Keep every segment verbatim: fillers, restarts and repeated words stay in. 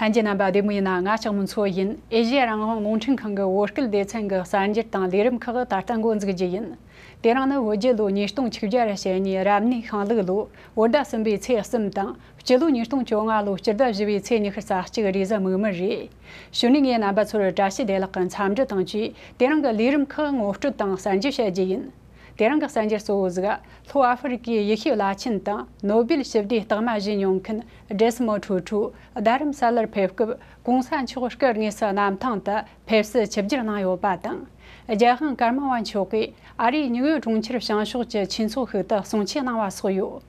ལྷན་རྒྱས་རྣམ་པ་བདེ་མོ་ཡིན་ན། ང་ལྕགས་མོ་མཚོ་ཡིན། ཨེ་ཤེ་ཡ་རང་དབང་རླུང་འཕྲིན་ཁང་གི་བོད་སྐད་སྡེ་ཚན་གྱི་གསར་འགྱུར་དང་ལས་རིམ་ཁག་ད་ལྟ་འགོ་འཛུགས་རྒྱུ་ཡིན། དེ་རིང་ནི་བོད་རྒྱལ་ལོ་ཉིས་སྟོང་བཅུ་བརྒྱ་ར་ཞེ་གཉིས་རབ་གནས་ཤིང་ལུག་ལོ། བོད་ཟླ་གསུམ་པའི་ཚེས་གསུམ་དང་། སྤྱི་ལོ་ཉིས་སྟོང་བཅོ་ལྔ་ལོ་སྤྱི་ཟླ་བཞི་པའི་ཚེས་ཉི་ཤུ་རྩ་གཅིག་རེས་གཟའ་མིག་དམར་རེད། གཞུག་ནས་ངས་རྣམ་པ་ཚོར་བཀྲ་ཤིས་བདེ་ལེགས་ཀྱི་འཚམས་འདྲི་དང་བཅས། དེ་རིང་གི་ལས་རིམ་ཁག་ངོ་སྤྲོད་དང་གསར་འགྱུར་བཤད་རྒྱུ་ཡིན། དེ་རིང་གི་གསར་འགྱུར་གཙོ་བོ་ཟིག། ལྷོ་ཨ་ཧྥེ་རི་ཀའི་ཡེ་ཤུའི་བླ་ཆེན་དང་ནོ་སྦེལ་ཞི་བདེའི་རྟགས་མ་བཞེས་མྱོང་མཁན་ཌེ་སི་མོ་ཁྲུ་ཁྲུ་རྡ་རམ་ས་ལར་ཕེབས་སྐབས། གོང་ས་མཆོག་སྐུ་དངོས་སུ་གནམ་ཐང་དུ་ཕེབས་བསུ་ཆིབས་བསྒྱུར་གནང་ཡོད་པ་དང་། རྒྱལ་དབང་ཀརྨ་པ་མཆོག་གིས་ཨ་རིའི་ཉིའུ་ཡོག་གྲོང་ཁྱེར་བྱང་ཕྱོགས་ཀྱི་ཆོས་ཚོགས་ཤིག་ཏུ་གསུང་ཆོས་གནང་བ་སོགས་ཡོད།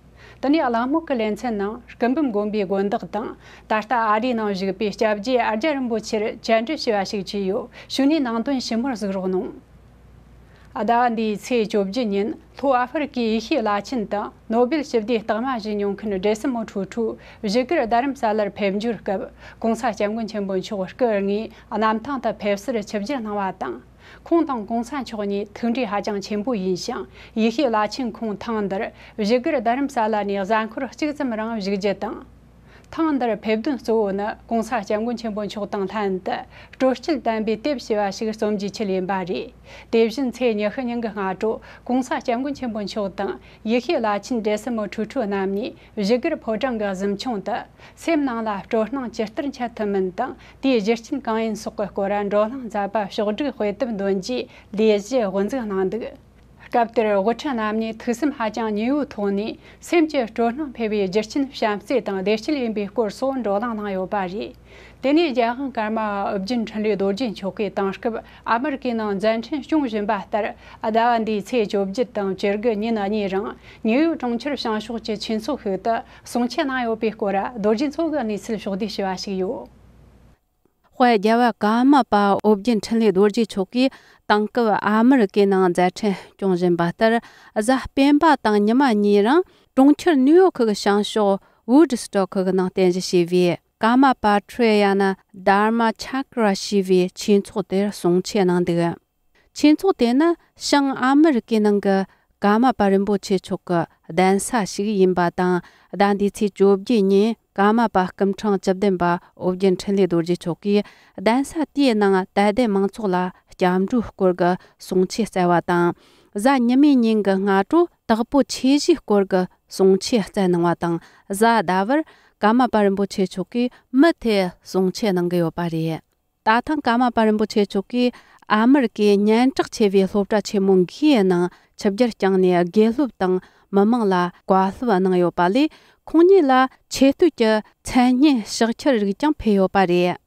དེ་ནས་གླེང་མོལ་གྱི་ལེ་ཚན་ནང་སྐུ་འབུམ་དགོན་པའི་དགོན་བདག་དང་། ད་ལྟ་ཨ་རིའི་ནང་བཞུགས་པའི་སྐྱབས་རྗེ་ཨ་ཙརྱ་རིན་པོ་ཆེར་བཅར་འདྲི་ཞུས་པ་ཞིག་བྱས་ཡོད། གཞུག་ནས་ནང་དོན་ཞིབ་མོར་གཟིགས་རོགས་གནང་། ཟླ་བ་འདིའི་ཚེས་བཅོ་བརྒྱད་ཉིན་ལྷོ་ཨ་ཧྥེ་རི་ཀའི་ཡེ་ཤུའི་བླ་ཆེན་དང་ནོ་སྦེལ་ཞི་བདེའི་རྟགས་མ་བཞེས་མྱོང་མཁན་ཌེ་སི་མོ་ཁྲུ་ཁྲུ་བཞུགས་སྒར་རྡ་རམ་ས་ལར་ཕེབས་འབྱོར་སྐབས། གོང་ས་སྐྱབས་མགོན་ཆེན་པོ་མཆོག་སྐུ་དངོས་གནམ་ཐང་དུ་ཕེབས་བསུར་ཆིབས་བསྒྱུར་གནང་བ་དང་། ཁོང་དང་གོང་ས་མཆོག་གཉིས་ཐུག་འཕྲད་ཧ་ཅང་ཆེན་པོ་ཡིན་ཞིང་། ཡེ་ཤུའི་བླ་ཆེན་ཁོང་ཐེངས་འདིར་བཞུགས་སྒར་རྡ་རམ་ས་ལ་ནས་གཟའ་འཁོར་གཅིག་ཙམ་རིང་བཞུགས་རྒྱུ་དང་། ཐེངས་འདིར་ཕེབས་དོན་གཙོ་བོ་ནི་གོང་ས་སྐྱབས་མགོན་ཆེན་པོ་མཆོག་དང་ལྷན་དུ་སྤྲོ་སྐྱིད་ལྡན་པའི་དེབ་ཞེས་པ་ཞིག་རྩོམ་རྒྱུའི་ཆེད་ཡིན་པ་རེད། དེ་བཞིན་ཚེས་ཉི་ཤུ་ཉིན་གྱི་སྔ་དྲོ་གོང་ས་སྐྱབས་མགོན་ཆེན་པོ་མཆོག་དང་ཡེ་ཤུའི་བླ་ཆེན་ཌེ་སི་མོ་ཁྲུ་ཁྲུ་རྣམ་གཉིས་བཞུགས་སྒར་ཕོ་བྲང་གི་གཟིམ་ཆུང་དུ། སེམས་ནང་ལ་སྤྲོ་སྣང་ཇི་ལྟར་འཆར་ཐུབ་མིན་དང་། དེའི་རྒྱུ་རྐྱེན་གང་ཡིན་སོགས་ཀྱི་སྐོར་བགྲོ་གླེང་མཛད་པ་ཕྱོགས་བསྒྲིགས་དཔེ་དེབ་འདོན་རྒྱུའི་ལས་གཞི་དབུ་འཛུགས་གནང་འདུག། སྐབས་དེར་དབུ་ཁྲིད་རྣམ་གཉིས་ཐུགས་སེམས་ཧ་ཅང་མཉེས་པོའི་ཐོག་ནས། སེམས་ཀྱི་སྤྲོ་སྣང་འཕེལ་བའི་རྒྱུ་རྐྱེན་བྱམས་བརྩེ་དང་བདེ་སྐྱིད་ཡིན་པའི་སྐོར་སོགས་བགྲོ་གླེང་གནང་ཡོད་པ་རེད། དེ་ནས་རྒྱལ་དབང་ཀརྨ་པ་ཨོ་རྒྱན་འཕྲིན་ལས་རྡོ་རྗེ་མཆོག་གིས་དེང་སྐབས་ཨ་མི་རི་ཀའི་ནང་མཛད་འཕྲིན་སྐྱོང་བཞིན་པ་ལྟར། ཟླ་བ་འདིའི་ཚེས་བཅོ་བརྒྱད་དང་བཅུ་དགུ་ཉིན་གཉིས་རིང་ནིའུ་ཡོག་གྲོང་ཁྱེར་བྱང་ཕྱོགས་ཀྱི་ཆོས་ཚོགས་ཤིག་ཏུ་གསུང་ཆོས་གནང་ཡོད་པའི་སྐོར་རྡོ་རྗེ་མཚོ་གིས་གནས་ཚུལ་ཕྱོགས་བསྡུས་ཞུས་པ་ཞིག་ཡོད། དཔལ་རྒྱལ་བ་ཀརྨ་པ་ཨོ་རྒྱན་འཕྲིན་ལས་རྡོ་རྗེ་མཆོག་གིས་དེང་སྐབས་ཨ་མི་རི་ཀའི་ནང་མཛད་འཕྲིན་སྐྱོང་བཞིན་པ་ལྟར། གཟའ་སྤེན་པ་དང་ཉི་མ་གཉིས་རིང་གྲོང་ཁྱེར་ནིའུ་ཡོག་གི་བྱང་ཕྱོགས་ཝུ་ཌི་སི་ཊོག་གི་ནང་རྟེན་གཞི་བྱས་པའི་ཀརྨ་པ་ཊྲི་ཡ་ན་དྷརྨ་ཆ་ཀྲ་ཞེས་པའི་ཆོས་ཚོགས་དེར་གསུང་ཆོས་གནང་འདུག། ཆོས་ཚོགས་དེ་ནི་བྱང་ཨ་མི་རི་ཀའི་ནང་གི་ཀརྨ་པ་རིན་པོ་ཆེ་མཆོག་གི་གདན་ས་ཞིག་ཡིན་པ་དང་། ཟླ་འདིའི་ཚེས་བཅོ་བརྒྱད་ཉིན་ཀརྨ་པ་སྐུ་ཕྲེང་བཅུ་བདུན་པ་ཨོ་རྒྱན་འཕྲིན་ལས་རྡོ་རྗེ་མཆོག་གིས་གདན་ས་དེའི་ནང་དད་ལྡན་མང་ཚོགས་ལ་སྐྱབས་འགྲོའི་སྐོར་གྱི་གསུང་ཆོས་སྩལ་བ་དང་། གཟའ་ཉི་མའི་ཉིན་གྱི་སྔ་དྲོ་དྭགས་པོ་ཆོས་གཞིས་སྐོར་གྱི་གསུང་ཆོས་སྩལ་གནང་བ་དང་། གཟའ་ཟླ་བར་ཀརྨ་པ་རིན་པོ་ཆེ་མཆོག་གིས་མུ་མཐུད་གསུང་ཆོས་གནང་གི་ཡོད་པ་རེད། ད་ཐེངས་ཀརྨ་པ་རིན་པོ་ཆེ་མཆོག་གིས་ཨ་མི་རི་ཀའི་སྙན་གྲགས་ཆེ་བའི་སློབ་གྲྭ་ཆེན་མོ་འགའི་ནང་ཆིབས་བསྒྱུར་བསྐྱངས་ནས། དགེ་སློབ་དང་མི་མང་ལ་བཀའ་སློབ་གནང་ཡོད་པ་ལས། ཁོང་ཉིད་ལ་ཆེ་བསྟོད་ཀྱི་མཚན་སྙན་ཕྱག་འཁྱེར་རིགས་ཀྱང་ཕུལ་ཡོད་པ་རེད།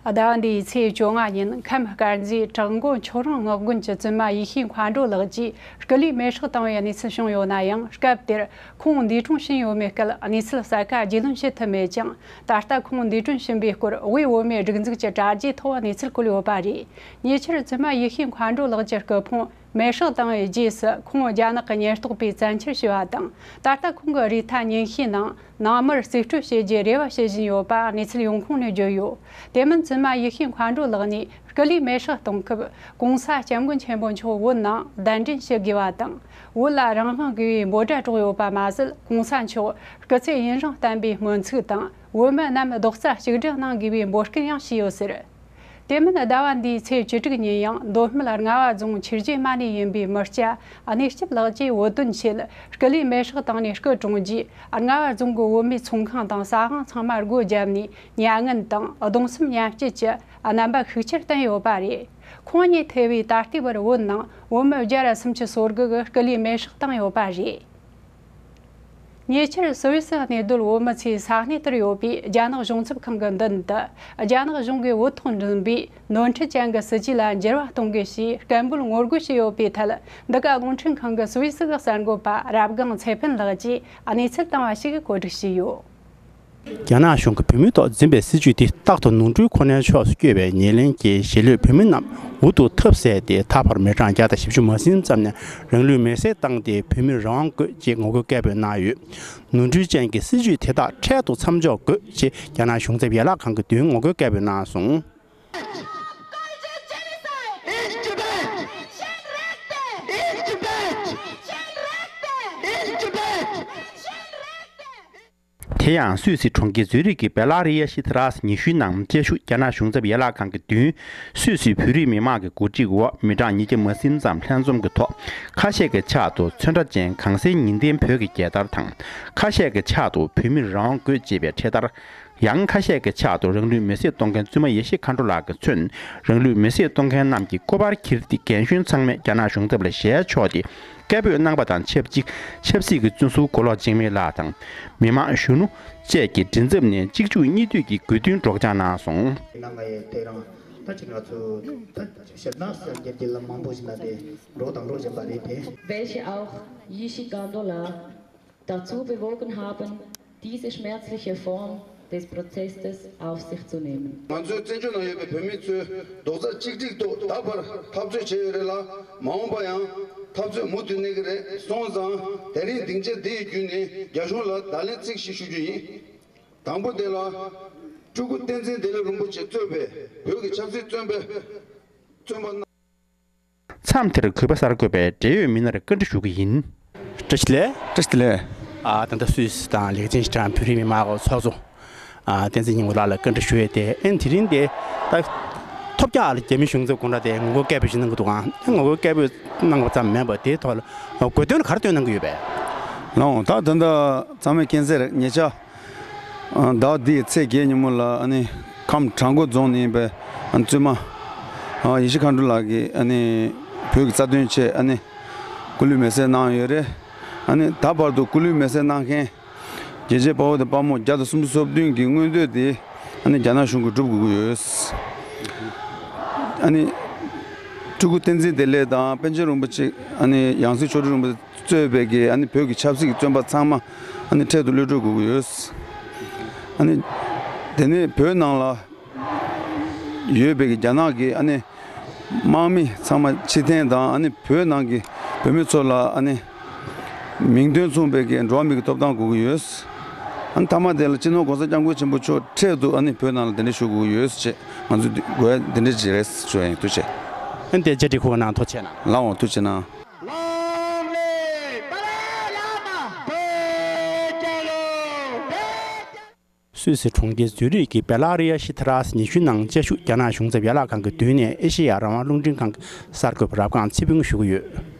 ཟླ་བ་འདིའི་ཚེས་བཅོ་ལྔ་ཉིན་ཁམས་དཀར་མཛེས་བྲག་མགོ་ཁྱོད་རང་ངག་དགོན་གྱི་བཙུན་མ་ཡེ་ཤེས་མཁའ་འགྲོ་ལགས་ཀྱིས་སྐུ་ལུས་མེ་སྲེག་བཏང་བའི་གནས་ཚུལ་བྱུང་ཡོད་ན་ཡང་། སྐབས་དེར་ཁོང་འདས་གྲོངས་ཕྱིན་ཡོད་མེད་སྐད་གནས་ཚུལ་གསལ་ཁ་རྒྱུས་ལོན་བྱེད་ཐུབ་མེད་ཅིང་། ད་ལྟ་ཁོང་འདས་གྲོངས་ཕྱིན་པའི་སྐོར་དབུས་བོད་མིའི་སྒྲིག་འཛུགས་ཀྱི་དྲ་རྒྱའི་ཐོག་གནས་ཚུལ་བཀོད་ཡོད་པ་རེད། ཉེ་ཆར་བཙུན་མ་ཡེ་ཤེས་མཁའ་འགྲོ་ལགས་ཀྱི་སྐུ་ཕུང་མེ་སྲེག་བཏང་བའི་རྗེས་སུ། ཁོང་རྒྱ་ནག་གི་ཉེན་རྟོག་པས་བཙན་འཁྱེར་བྱས་པ་དང་། ད་ལྟ་ཁོང་གི་རུས་ཐལ་ཉིན་ཤས་ནང་ནང་མིར་རྩིས་སྤྲོད་བྱེད་རྒྱུའི་རེ་བ་བྱེད་བཞིན་ཡོད་པ་གནས་ཚུལ་ཡོང་ཁུངས་ནས་བརྗོད་ཡོད། དེ་མིན་བཙུན་མ་ཡེ་ཤེས་མཁའ་འགྲོ་ལགས་ནས་སྐུ་ལུས་མེ་སྲེག་གཏོང་སྐབས། གོང་ས་སྐྱབས་མགོན་ཆེན་པོ་མཆོག་བོད་ནང་གདན་འདྲེན་བྱེད་དགོས་པ་དང་། བོད་ལ་རང་དབང་དགོས་པའི་འབོད་སྒྲ་སྒྲོག་ཡོད་པ་མ་ཟད། གོང་ས་མཆོག་སྐུ་ཚེ་ཡུན་རིང་བརྟན་པའི་སྨོན་ཚིག་དང་། བོད་མི་རྣམས་རྡོག་རྩ་གཅིག་སྒྲིལ་གནང་དགོས་པའི་འབོད་སྐུལ་ཡང་བྱས་ཡོད་ཟེར། དེ་མིན་ཟླ་བ་འདིའི་ཚེས་བཅུ་དྲུག་ཉིན་ཡང་མདོ་སྨད་རྔ་བ་རྫོང་ཆུ་བཞི་མ་ནས་ཡིན་པའི་མི་སྐྱ་གནས་སྐྱབས་ལགས་ཀྱིས་བོད་དོན་ཆེད་སྐུ་ལུས་མེ་སྲེག་བཏང་ནས་སྐུ་གྲོངས་རྗེས། རྔ་བ་རྫོང་གི་བོད་མིའི་ཚོང་ཁང་དང་ཟ་ཁང་ཚང་མ་སྒོ་བརྒྱབ་ནས་མྱ་ངན་དང་གདུང་སེམས་མཉམ་སྐྱེད་ཀྱི་རྣམ་པ་ཤུགས་ཆེར་བསྟན་ཡོད་པ་རེད། ཁོང་ཉིད་ཐེ་བའི་ད་ལྟའི་བར་བོད་ནང་བོད་མི་བརྒྱ་ར་སུམ་ཅུ་སོ་དགུ་གིས་སྐུ་ལུས་མེ་སྲེག་བཏང་ཡོད་པ་རེད། ཉེ་ཆར་སུད་སི་གནས་སྡོད་བོད་མི་ཚོས་ས་གནས་དེར་ཡོད་པའི་རྒྱ་ནག་གཞུང་ཚབ་ཁང་གི་མདུན་དུ། རྒྱ་ནག་གཞུང་གིས་བོད་ཐོག་འདོན་པའི་ནོར་འཁྲུལ་ཅན་གྱི་སྲིད་ཇུས་ལ་འགྱུར་བ་གཏོང་དགོས་ཞེས་སྐད་འབོད་ངོ་རྒོལ་བྱས་ཡོད་པའི་ཐད། འདི་ག་རླུང་འཕྲིན་ཁང་གི་སུད་སི་གི་གསར་འགོད་པ་རབ་སྒང་ཚེ་ཕན་ལགས་ཀྱིས་གནས་ཚུལ་བཏང་བ་ཞིག་གོ་སྒྲིག་བྱས་ཡོད། རྒྱ་ནག་གཞུང་གིས་བོད་མིའི་ཐོག་འཛིན་པའི་སྲིད་ཇུས་དེ་རྟག་ཏུ་ནོར་འཁྲུལ་ཁོ་ནའི་ཕྱོགས་སུ་བསྐྱོད་པའི་ཉེར་ལེན་གྱིས་གཞིས་ལུས་བོད་མི་རྣམས་འུ་ཐུག་ཐབས་ཟད་དེ། ད་བར་མི་གྲངས་བརྒྱ་དང་བཞི་བཅུ་མ་ཟིན་ཙམ་ནས་རང་ལུས་མེར་སྲེག་བཏང་སྟེ་བོད་མིར་རང་དབང་དགོས་ཅེས་ངོ་རྒོལ་སྐད་འབོད་གནང་ཡོད། ནོར་འཁྲུལ་ཅན་གྱི་སྲིད་ཇུས་དེ་དག་འཕྲལ་དུ་མཚམས་འཇོག་དགོས་ཅེས་རྒྱ་ནག་གཞུང་ཚབ་ཡན་ལག་ཁང་གི་མདུན་ངོ་རྒོལ་སྐད་འབོད་གནང་སོང་། དེ་ཡང་སུད་སི་གྲོང་ཁྱེར་ཛུ་རིག་གི་བེ་ལ་རི་ཡ་ཤི་ཐ་ར་སི་ཉི་ཤུའི་ནང་དཔྱད་ཞུགས་རྒྱ་ནག་གཞུང་ཚབ་ཡན་ལག་ཁང་གི་མདུན། སུད་སི་བོད་རིགས་མི་མང་གི་གོ་སྒྲིག་འོག་མི་གྲངས་ཉིས་བརྒྱ་མ་ཟིན་ཙམ་ལྷན་འཛོམས་ཀྱི་ཐོག་ཁ་ཤས་ཀྱི་ཕྱག་ཏུ་ཚོན་ཁྲ་ཅན་གངས་སེང་ཉི་ལྡན་བོད་ཀྱི་རྒྱལ་དར་དང་། ཁ་ཤས་ཀྱི་ཕྱག་ཏུ་བོད་མིར་རང་དབང་དགོས་ཅེས་པའི་འཕྲེད་དར། ཡང་ཁ་ཤས་ཀྱི་ཕྱག་ཏུ་རང་ལུས་མེར་སྲེག་གཏོང་མཁན་བཙུན་མ་ཡེ་ཤེས་མཁའ་འགྲོ་ལགས་ཀྱིས་མཚོན། རང་ལུས་མེར་སྲེག་གཏོང་མཁན་རྣམས་ཀྱི་སྐུ་པར་འཁྱེར་ཏེ་རྒན་གཞོན་ཚང་མས་རྒྱ་ནག་གཞུང་ཚབ་ལ་ཞལ་ཕྱོགས་ཏེ། སྐད་འབོད་གནང་པ་དང་ཆབས་ཅིག་ཆབ་སྲིད་ཀྱི་བཙོན་ཟུར་མགོ་ལོག་འཇིགས་མེད་ལགས་དང་། མི་མང་གཞོན་ནུ་བཅས་ཀྱི་མགྲིན་ཚབ་ནས་གཅིག་མཇུག་གཉིས་མཐུད་ཀྱིས་དགོས་འདུན་སྒྲོག་སྦྱང་གནང་སོང་། ནང་ལ་ཡང་དེ་རང་ད་ཅིག་ང་ཚོ་ད་ཞབས་ནག་སར་རྒྱབ་ཀྱི་ལམ་མང་པོ་ཞིག་ན་དེ་འགྲོ་དང་འགྲོ་བཞིན་པ་རེད་དེ། Welche auch Yishi Gandola dazu bewogen haben, diese schmerzliche Form des Protestes auf sich zu nehmen. ང་ཚོའི་བཙན་བྱོལ་ནང་ཡོད་པའི་བོད་མི་ཚོས་རྡོག་རྩ་གཅིག་སྒྲིལ་ཐོག་ད་བར་འཐབ་རྩོད་བྱས་ཡོད་རེད་ལ། མ་འོངས་པ་ཡང་འཐབ་རྩོད་མུ་མཐུད་གནས་ཀྱི་རེད། སོང་ཙང་དེ་རིང་སྡིངས་ཆ་འདི་ཡི་བརྒྱུད་ནས་རྒྱ་གཞུང་ལ་བརྡ་ལན་གཅིག་ཞིག་ཞུ་རྒྱུ་ཡིན། དང་པོ་དེ་ལ་སྤྲུལ་སྐུ་བསྟན་འཛིན་བདེ་ལེགས་རིན་པོ་ཆེ་གཙོས་པའི་བོད་ཀྱི་ཆབ་སྲིད་བཙོན་པའི་བཙོན་པ་རྣམས། མཚམས་དེར་གུས་པ་གསར་འགོད་པས་འབྲེལ་ཡོད་མི་སྣར་བཀའ་འདྲི་ཞུ་གི་ཡིན། བཀྲ་ཤིས་བདེ་ལེགས། བཀྲ་ཤིས་བདེ་ལེགས། ཨ་ད་ལྟ་སུད་སི་དང་ལེགས་ཆེན་ཤི་ཁྲང་བོད་རིགས་མི་མང་གི་ཚོགས་གཙོ། ཨ་བསྟན་འཛིན་སྙིང་པོ་ལགས་ལ་བཀའ་འདྲི་ཞུ་ཡས་དེ་ཨེ་དེ་རིང་དེ་ད་ཐོབ་རྒྱག་ལ་རྒྱ་མི་གཞུང་ཚབ་དགོང་དག་དེ་ངོ་རྒོལ་སྐད་འབོད་ཞིག་གནང་གི་འདུག་ཨང་། ངོ་རྒོལ་སྐད་འབོད་གནང་བ་ཙམ་མིན་པར་དེའི་ཐོག་ལ་དགོས་དོན་ག་རེ་བཏོན་གནང་གི་ཡོད་པས། ལགས་འོང་། ད་ད་ལྟ་ཚང་མས་མཁྱེན་གསལ་རེད། ཉེ་ཆར་ཟླ་བ་འདིའི་ཚེས་བརྒྱད་ཉིན་མོ་ལ་ཨ་ནི་ཁམས་བྲག་འགོ་རྫོང་ནས་ཡིན་པའི་ཨ་ནི་བཙུན་མ་ཡེ་ཤེས་མཁའ་འགྲོ་ལགས་ཀྱིས་ཨ་ནི་བོད་ཀྱི་རྩ་དོན་ཆེད་ཨ་ནི་སྐུ་ལུས་མེར་སྲེག་གནང་ཡོད་རེད། ཨ་ནི་ད་བར་དུ་སྐུ་ལུས་མེར་སྲེག་གནང་མཁན་རྒྱལ་གཅེས་དཔའ་བོ་དང་དཔའ་མོ་བརྒྱ་དང་སུམ་ཅུ་སོ་བདུན་གྱི་མངོན་འདོད་དེ་ཨ་ནི་རྒྱ་ནག་གཞུང་གིས་སྒྲུབ་དགོས་ཀྱི་ཡོད། ཨ་ནི་སྤྲུལ་སྐུ་བསྟན་འཛིན་བདེ་ལེགས་དང་པཎ་ཆེན་རིན་པོ་ཆེ་ཨ་ནི་ཡང་སྲིད་མཆོག་སྤྲུལ་རིན་པོ་ཆེ་གཙོས་པའི་གི་ཨ་ནི་བོད་ཀྱི་ཆབ་སྲིད་ཀྱི་བཙོན་པ་ཚང་མ་ཨ་ནི་འཕྲལ་དུ་གློད་གྲོལ་དགོས་ཀྱི་ཡོད། ཨ་ནི་དེ་ནས་བོད་ནང་ལ་ཡོད་པའི་གི་རྒྱ་ནག་གི་ཨ་ནི་དམག་མི་ཚང་མ་ཕྱིར་འཐེན་དང་ཨ་ནི་བོད་ནང་གི་བོད་མི་ཚོ་ལ་ཨ་ནི་མིང་དོན་མཚུངས་པའི་གི་འགྲོ་བ་མིའི་གི་ཐོབ་ཐང་དགོས་ཀྱི་ཡོད། ཨ་ནི་མཐའ་མ་དེ་ལ་སྤྱི་ནོར་༸གོང་ས་༸སྐྱབས་མགོན་ཆེན་པོ་མཆོག་འཕྲལ་དུ་ཨ་ནི་བོད་ནང་ལ་གདན་འདྲེན་ཞུ་དགོས་ཀྱི་ཡོད་ཅེས་ང་ཚོས་དགོས་འདི་འདྲ་ཅིག་རེད་ཞུ་ཡ་ཡིན། ཐུགས་རྗེ་ཆེ། ཨ་ནི་དེ་བཅར་འདྲི་ཁུག་གནང་ཐུགས་རྗེ་གནང་། ལགས་འོང་། ཐུགས་རྗེ་གནང་། སུད་སི་གྲོང་ཁྱེར་ཛུ་རིག་གི་བེ་ལ་རི་ཡ་ཤི་ཐ་ར་སི་ཉི་ཤུའི་ནང་དཔྱད་ཞུགས་རྒྱ་ནག་གཞུང་ཚབ་ཡན་ལག་ཁང་གི་མདུན་ནས་ཨེ་ཤེ་ཡ་རང་དབང་རླུང་འཕྲིན་ཁང་གི་གསར་འགོད་པ་རབ་སྒང་ཚེ་ཕུན་ཞུ་གི་ཡོད།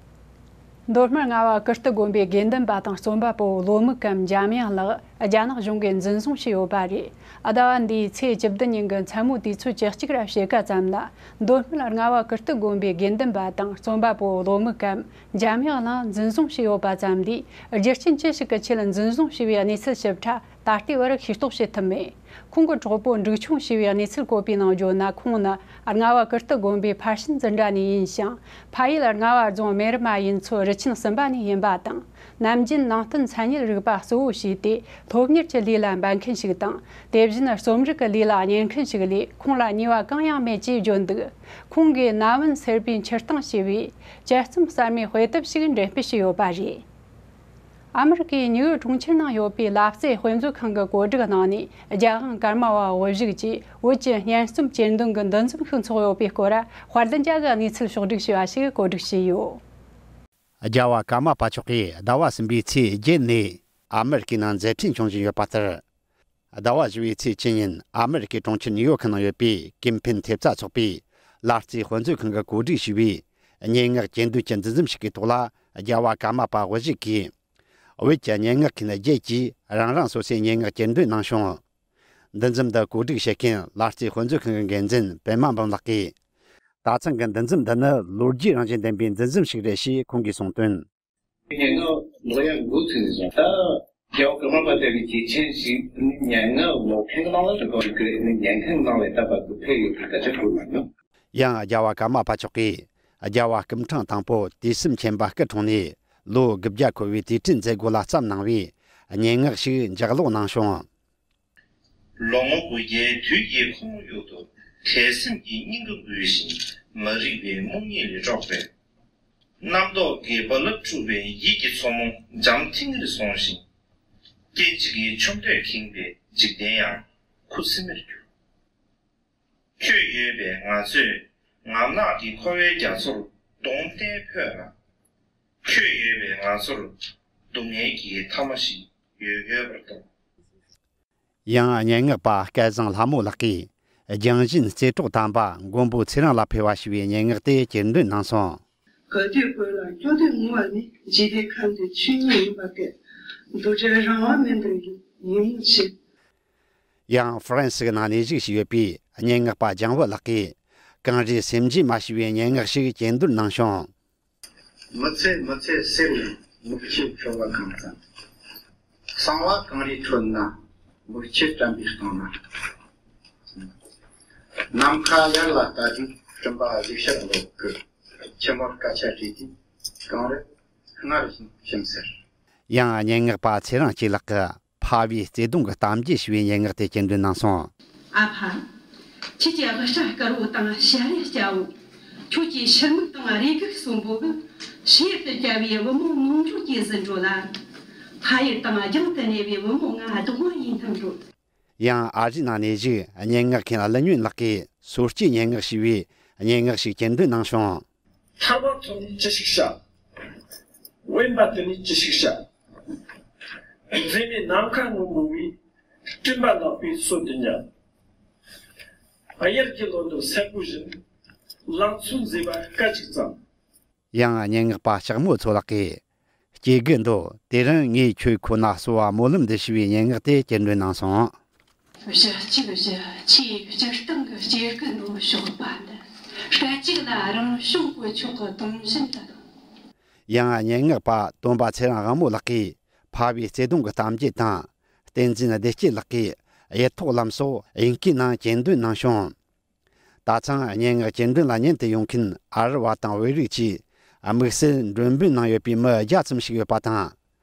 མདོ་སྨད་རྔ་བ་ཀིརྟི་དགོན་པའི་དགེ་འདུན་པ་དང་རྩོམ་པ་པོ་བློ་མིག་གམ་འཇམ་དབྱངས་ལགས་རྒྱ་ནག་གཞུང་གིས་འཛིན་བཟུང་བྱས་ཡོད་པ་རེད། ཟླ་བ་འདིའི་ཚེས་བཅུ་བདུན་ཉིན་གྱི་མཚན་མོ་དུས་ཚོད་བཅུ་གཅིག་ར་ཕྱེད་ཀ་ཙམ་ལ་མདོ་སྨད་རྔ་བ་ཀིརྟི་དགོན་པའི་དགེ་འདུན་པ་དང་རྩོམ་པ་པོ་བློ་མིག་གམ་འཇམ་དབྱངས་ལགས་འཛིན་བཟུང་བྱས་ཡོད་པ་ཙམ་ལས། རྒྱུ་རྐྱེན་ཅི་ཞིག་གི་ཆེད་འཛིན་བཟུང་བྱས་པའི་གནས་ཚུལ་ཞིབ་ཕྲ་ད་ལྟའི་བར་ཤེས་རྟོགས་བྱེད་ཐུབ་མེད། ཁོང་གི་གྲོགས་པོ་འབྲུག་ཆུང་ཞེས་པའི་གནས་ཚུལ་བཀོད་པའི་ནང་བརྗོད་ན། ཁོང་ནི་རྔ་བ་ཀིརྟི་དགོན་པའི་ཕར་ཕྱིན་འཛིན་གྲྭ་ནས་ཡིན་ཞིང་། ཕ་ཡུལ་རྔ་བ་རྫོང་སྨད་རུ་མ་ཡུལ་ཚོ་རུ་ཆེན་གསུམ་པ་ནས་ཡིན་པ་དང་། ནམ་རྒྱུན་ནང་བསྟན་མཚན་ཉིད་རིག་པ་གཙོ་བོ་བྱས་ཏེ་སློབ་གཉེར་གྱི་ལས་ལ་འབད་མཁན་ཞིག་དང་། དེ་བཞིན་རྩོམ་རིག་གི་ལས་ལ་གཉེར་མཁན་ཞིག་ལས། ཁོང་ལ་ཉེས་པ་གང་ཡང་མེད་ཅེས་བརྗོད་འདུག་ཁོང་གིས་ན་བུན་སེར་པོའི་འཁྱེར་སྟངས་ཞེས་པའི་དཔྱད་རྩོམ་གསར་མའི་དཔེ་དེབ་ཞིག་འགྲེམས་སྤེལ་བྱས་ཡོད་པ་རེད། ཨ་མི་རི་ཀའི་ནིའུ་ཡོག་གྲོང་ཁྱེར་ནང་ཡོད་པའི་ལབ་རྩེ་དཔེ་མཛོད་ཁང་གི་བཀོད་སྒྲིག་གནང་ནས། རྒྱལ་དབང་ཀརྨ་པ་དབུ་བཞུགས་ཀྱིས་བོད་ཀྱི་སྙན་རྩོམ་གྱེར་འདོན་གྱི་འདུ་འཛོམས་ཤིག་འཚོགས་ཡོད་པའི་སྐོར་དཔལ་ལྡན་རྒྱལ་གྱི་གནས་ཚུལ་ཕྱོགས་བསྒྲིགས་བྱས་པ་ཞིག་བཀོད་སྒྲིག་བྱས་ཡོད། རྒྱལ་བ་ཀརྨ་པ་མཆོག་གིས་ཟླ་བ་གསུམ་པའི་ཚེས་བརྒྱད་ནས་ཨ་མི་རི་ཀའི་ནང་མཛད་འཕྲིན་འཁྱོངས་བཞིན་ཡོད་པ་ལྟར། ཟླ་བ་བཞི་བའི་ཚེས་བཅུ་ཉིན་ཨ་མི་རི་ཀའི་གྲོང་ཁྱེར་ནིའུ་ཡོག་ནང་ཡོད་པའི་ཀིན་ཕིན་ཐེབས་རྩ་ཚོགས་པའི་ལབ་རྩེ་དཔེ་མཛོད་ཁང་གིས་གོ་སྒྲིག་བྱས་པའི་སྙན་ངག་གྱེར་འདོན་གྱི་འདུ་འཛོམས་ཤིག་གི་ཐོག་ལ། རྒྱལ་བ་ཀརྨ་པ་དབུ་བཞུགས་ཀྱིས། བོད་ཀྱི་སྙན་ངག་མཁན་བརྒྱད་ཀྱིས་རང་རང་སོ་སོའི་སྙན་ངག་གྱེར་འདོན་གནང་བྱུང་། འདུ་འཛོམས་འདི་གོ་སྒྲིག་བྱེད་མཁན་ལབ་རྩེ་དཔེ་མཛོད་ཁང་གི་འགན་འཛིན་པད་མ་འབུམ་ལགས་ཀྱིས། ད་ཐེངས་ཀྱི་འདུ་འཛོམས་འདི་ནི་ལོ་རྒྱུས་རང་བཞིན་ལྡན་པའི་འདུ་འཛོམས་ཤིག་རེད་ཞེས་ཁོང་གིས་གསུངས་དོན། སྙན་ངག་ཀློག་ཡག་འགོ་ཚུགས་ནས་བཟུང་། ད་རྒྱལ་བ་ཀརྨ་པ་ལྟ་བུའི་གལ་ཆེན་ཞིག་སྙན་ངག་ཀློག་མཁན་གྱི་ནང་ལ་འགྲོ་གི་རེད། སྙན་མཁན་ནང་ལ་ད་བར་དུ་ཕེབས་ཡོད་པ་སྐད་ཆ་གོ་མ་མྱོང་། ཡང་རྒྱལ་བ་ཀརྨ་པ་མཆོག་གིས་རྒྱལ་བ་སྐུ་ཕྲེང་དང་པོ་དུས་གསུམ་མཁྱེན་པ་སྐུ་འཁྲུངས་ནས་ལོ་དགུ་བརྒྱ་འཁོར་བའི་དུས་དྲན་མཛད་སྒོ་ལ་བརྩམས་གནང་བའི་སྙན་ངག་ཞིག་ལྗགས་ཀློག་གནང་བྱུང་། ལོ་ངོ་དགུ་བརྒྱའི་དུས་ཀྱི་ཁོར་ཡུག་ཏུ་དད་སེམས་ཀྱི་སྙིང་ག་འགུལ་ཞིང་། མ་རིག་པའི་རྨོངས་གཉིད་ལས་དཀྲོགས་པའི་རྣམ་རྟོག་གི་རྦ་རླབས་འཁྲུགས་པའི་ཡིད་ཀྱི་མཚོ་མོ་འཇམ་ཐིང་ངེར་སོང་ཞིང་། སྐད་ཅིག་གིས་ཆོ་འཕྲུལ་ཁེངས་པའི་འཇིག་རྟེན་ཡང་ཁུ་སིམ་མེར་གྱུར། ཁྱོད་ཡོད་པས་ང་ཚོས་ངམ་ནག་གི་འཁོར་བའི་རྒྱ་མཚོར་གདོང་བསྟན་ཕོད་ལ། ཁྱོད་ཡོད་པས་ང་ཚོར་སྡུག་བསྔལ་གྱི་མཐའ་མ་ཞིག་ཡོད་ཡོད་པར་མཐོང་། ཡང་སྙན་ངག་པ་སྐལ་བཟང་ལྷ་མོ་ལགས་ཀྱིས། རྒྱང་བཞིན་རྩེ་གྲོགས་དམ་པ་མགོན་པོ་ཚེ་རིང་ལ་ཕེབས་པ་ཞེས་པའི་སྙན་ངག་དེ་ཀྱེར་འདོན་གནང་སོང་། ག་དུས་བོད་ལ་སྐྱོ་དུས་ངུ་བ་ནི། འཇིག་རྟེན་ཁམས་འདིར་ཆོས་ཉིད་ཡིན་པ་གལ། རྡོ་རྗེ་རང་དབང་མེད་འདོད་ཀྱི་ཉོན་མོངས་ཆེ། ཡང་ཧྥ་རན་སི་ནང་གནས་བཞུགས་བྱས་ཡོད་པའི་སྙན་ངག་པ་ལྗང་བུ་ལགས་ཀྱིས། གངས་རིའི་སེམས་རྗེས་མ་ཞེས་པའི་སྙན་ངག་ཞིག་ཀྱེར་འདོན་གནང་བྱུང་། མི་ཚེ་མི་ཚེ་ཟེར་ནས་མིག་ཆུ་ཁྱོར་བ་གང་ཙམ། གསང་བ་གངས་རིའི་ཁྲོད་ན་མིག་ཆུ་དྲན་པའི་སྟེང་ན། ནམ་མཁའ་ཡར་ལ་ལྟ་དུས་སྤྲིན་པ་གཟིག་ཤར་ལོག་གི། ཁྱི་མོར་སྐད་ཆ་དྲིས་དུས་གངས་རི་སྔར་བཞིན་ཞིམ་ཟེར། ཡང་སྙན་ངག་པ་ཚེ་རིང་སྐྱིད་ལགས་ཀྱིས། ཕ་བའི་བརྩེ་དུང་གི་གཏམ་རྒྱུད་ཞེས་པའི་སྙན་ངག་དེ་ཀྱེར་འདོན་གནང་སོང་། ཨ་ཕ། ཁྱེད་ཀྱི་དབུ་སྐྲ་དཀར་བོ་དང་ཞལ་རས་སྐྱ་བོ། ཁྱོད་ཀྱི་ཕྱིར་མིག་དང་རེ་སྒུག་གསོན་པོ་གིས། ཕྱི་ཡུལ་དུ་བསྐྱལ་བའི་བུ་མོ་ནོར་འགྲོ་སྐྱེས་སུ་འགྲོ་ལ། ཕ་ཡུལ་དང་རྒྱང་དུ་གནས་པའི་བུ་མོ་ང་སྡུག་བསྔལ་ཡིན་སྙམ་འགྲོ། ཡང་ཨ་རིའི་ནང་གནས་བཞུགས་སྙན་ངག་མཁན་ཀླུ་སྨྱོན་ལགས་ཀྱིས། སོ་སྐྱེའི་སྙན་ངག་ཞེས་པའི་སྙན་ངག་ཞིག་ཀྱེར་འདོན་གནང་བྱུང་། ཐར་པ་ཐོབ་ནས་ཅི་ཞིག་བྱ། དབེན་པ་དེ་ནས་ཅི་ཞིག་བྱ། མཛེས་མའི་ནམ་མཁའ་སྔོན་པོ་བས། སྤྲིན་པ་ལག་པའི་སོ་དུ་ཉལ། དབྱར་གྱི་ལོ་འདབ་སེར་པོ་བཞིན། ལང་ཚོའི་མཛེས་པ་སྐད་ཅིག་ཙམ། ཡང་སྙན་ངག་པ་ལྕགས་མོ་མཚོ་ལགས་ཀྱིས། སྐྱེ་རྒུ་མདོ། དེ་རིང་ངས་ཁྱོད་ཁོ་ན་གསོལ་བ་སྨོན་ལམ་འདི་ཞེས་པའི་སྙན་ངག་དེ་ཀྱེར་འདོན་གནང་སོང་། བཞི་གཅིག་བཞི། ཆེས་སྤྱིར་བཏང་གི་སྐྱེ་རྒུ་མདོ་ཞོགས་པ་འདི། སྐད་ཅིག་ལ་རང་བྱུང་གི་མཆོག་གི་དུང་བཞིན་དུ། ཡང་སྙན་ངག་པ་སྟོན་པ་ཚེ་རིང་དབང་མོ་ལགས་ཀྱིས། ཕ་བའི་བརྩེ་དུང་གི་གཏམ་རྒྱུད་དང་། བསྟན་འཛིན་བདེ་སྐྱིད་ལགས་ཀྱིས། ཡིད་ཐོག་ལམ་སོགས་དབྱིན་སྐད་ནང་ཀྱེར་འདོན་གནང་བྱུང་། ད་ཐེངས་སྙན་ངག་ཀྱེར་འདོན་ལ་ཉན་དུ་ཡོང་མཁན་ཨ་རི་བ་དང་བོད་རིགས་བཅས་དམིགས་བསལ་མགྲོན་འབོད་གནང་ཡོད་པའི་མི་བརྒྱ་ཙམ་ཞིག་ཡོད་པ་དང་།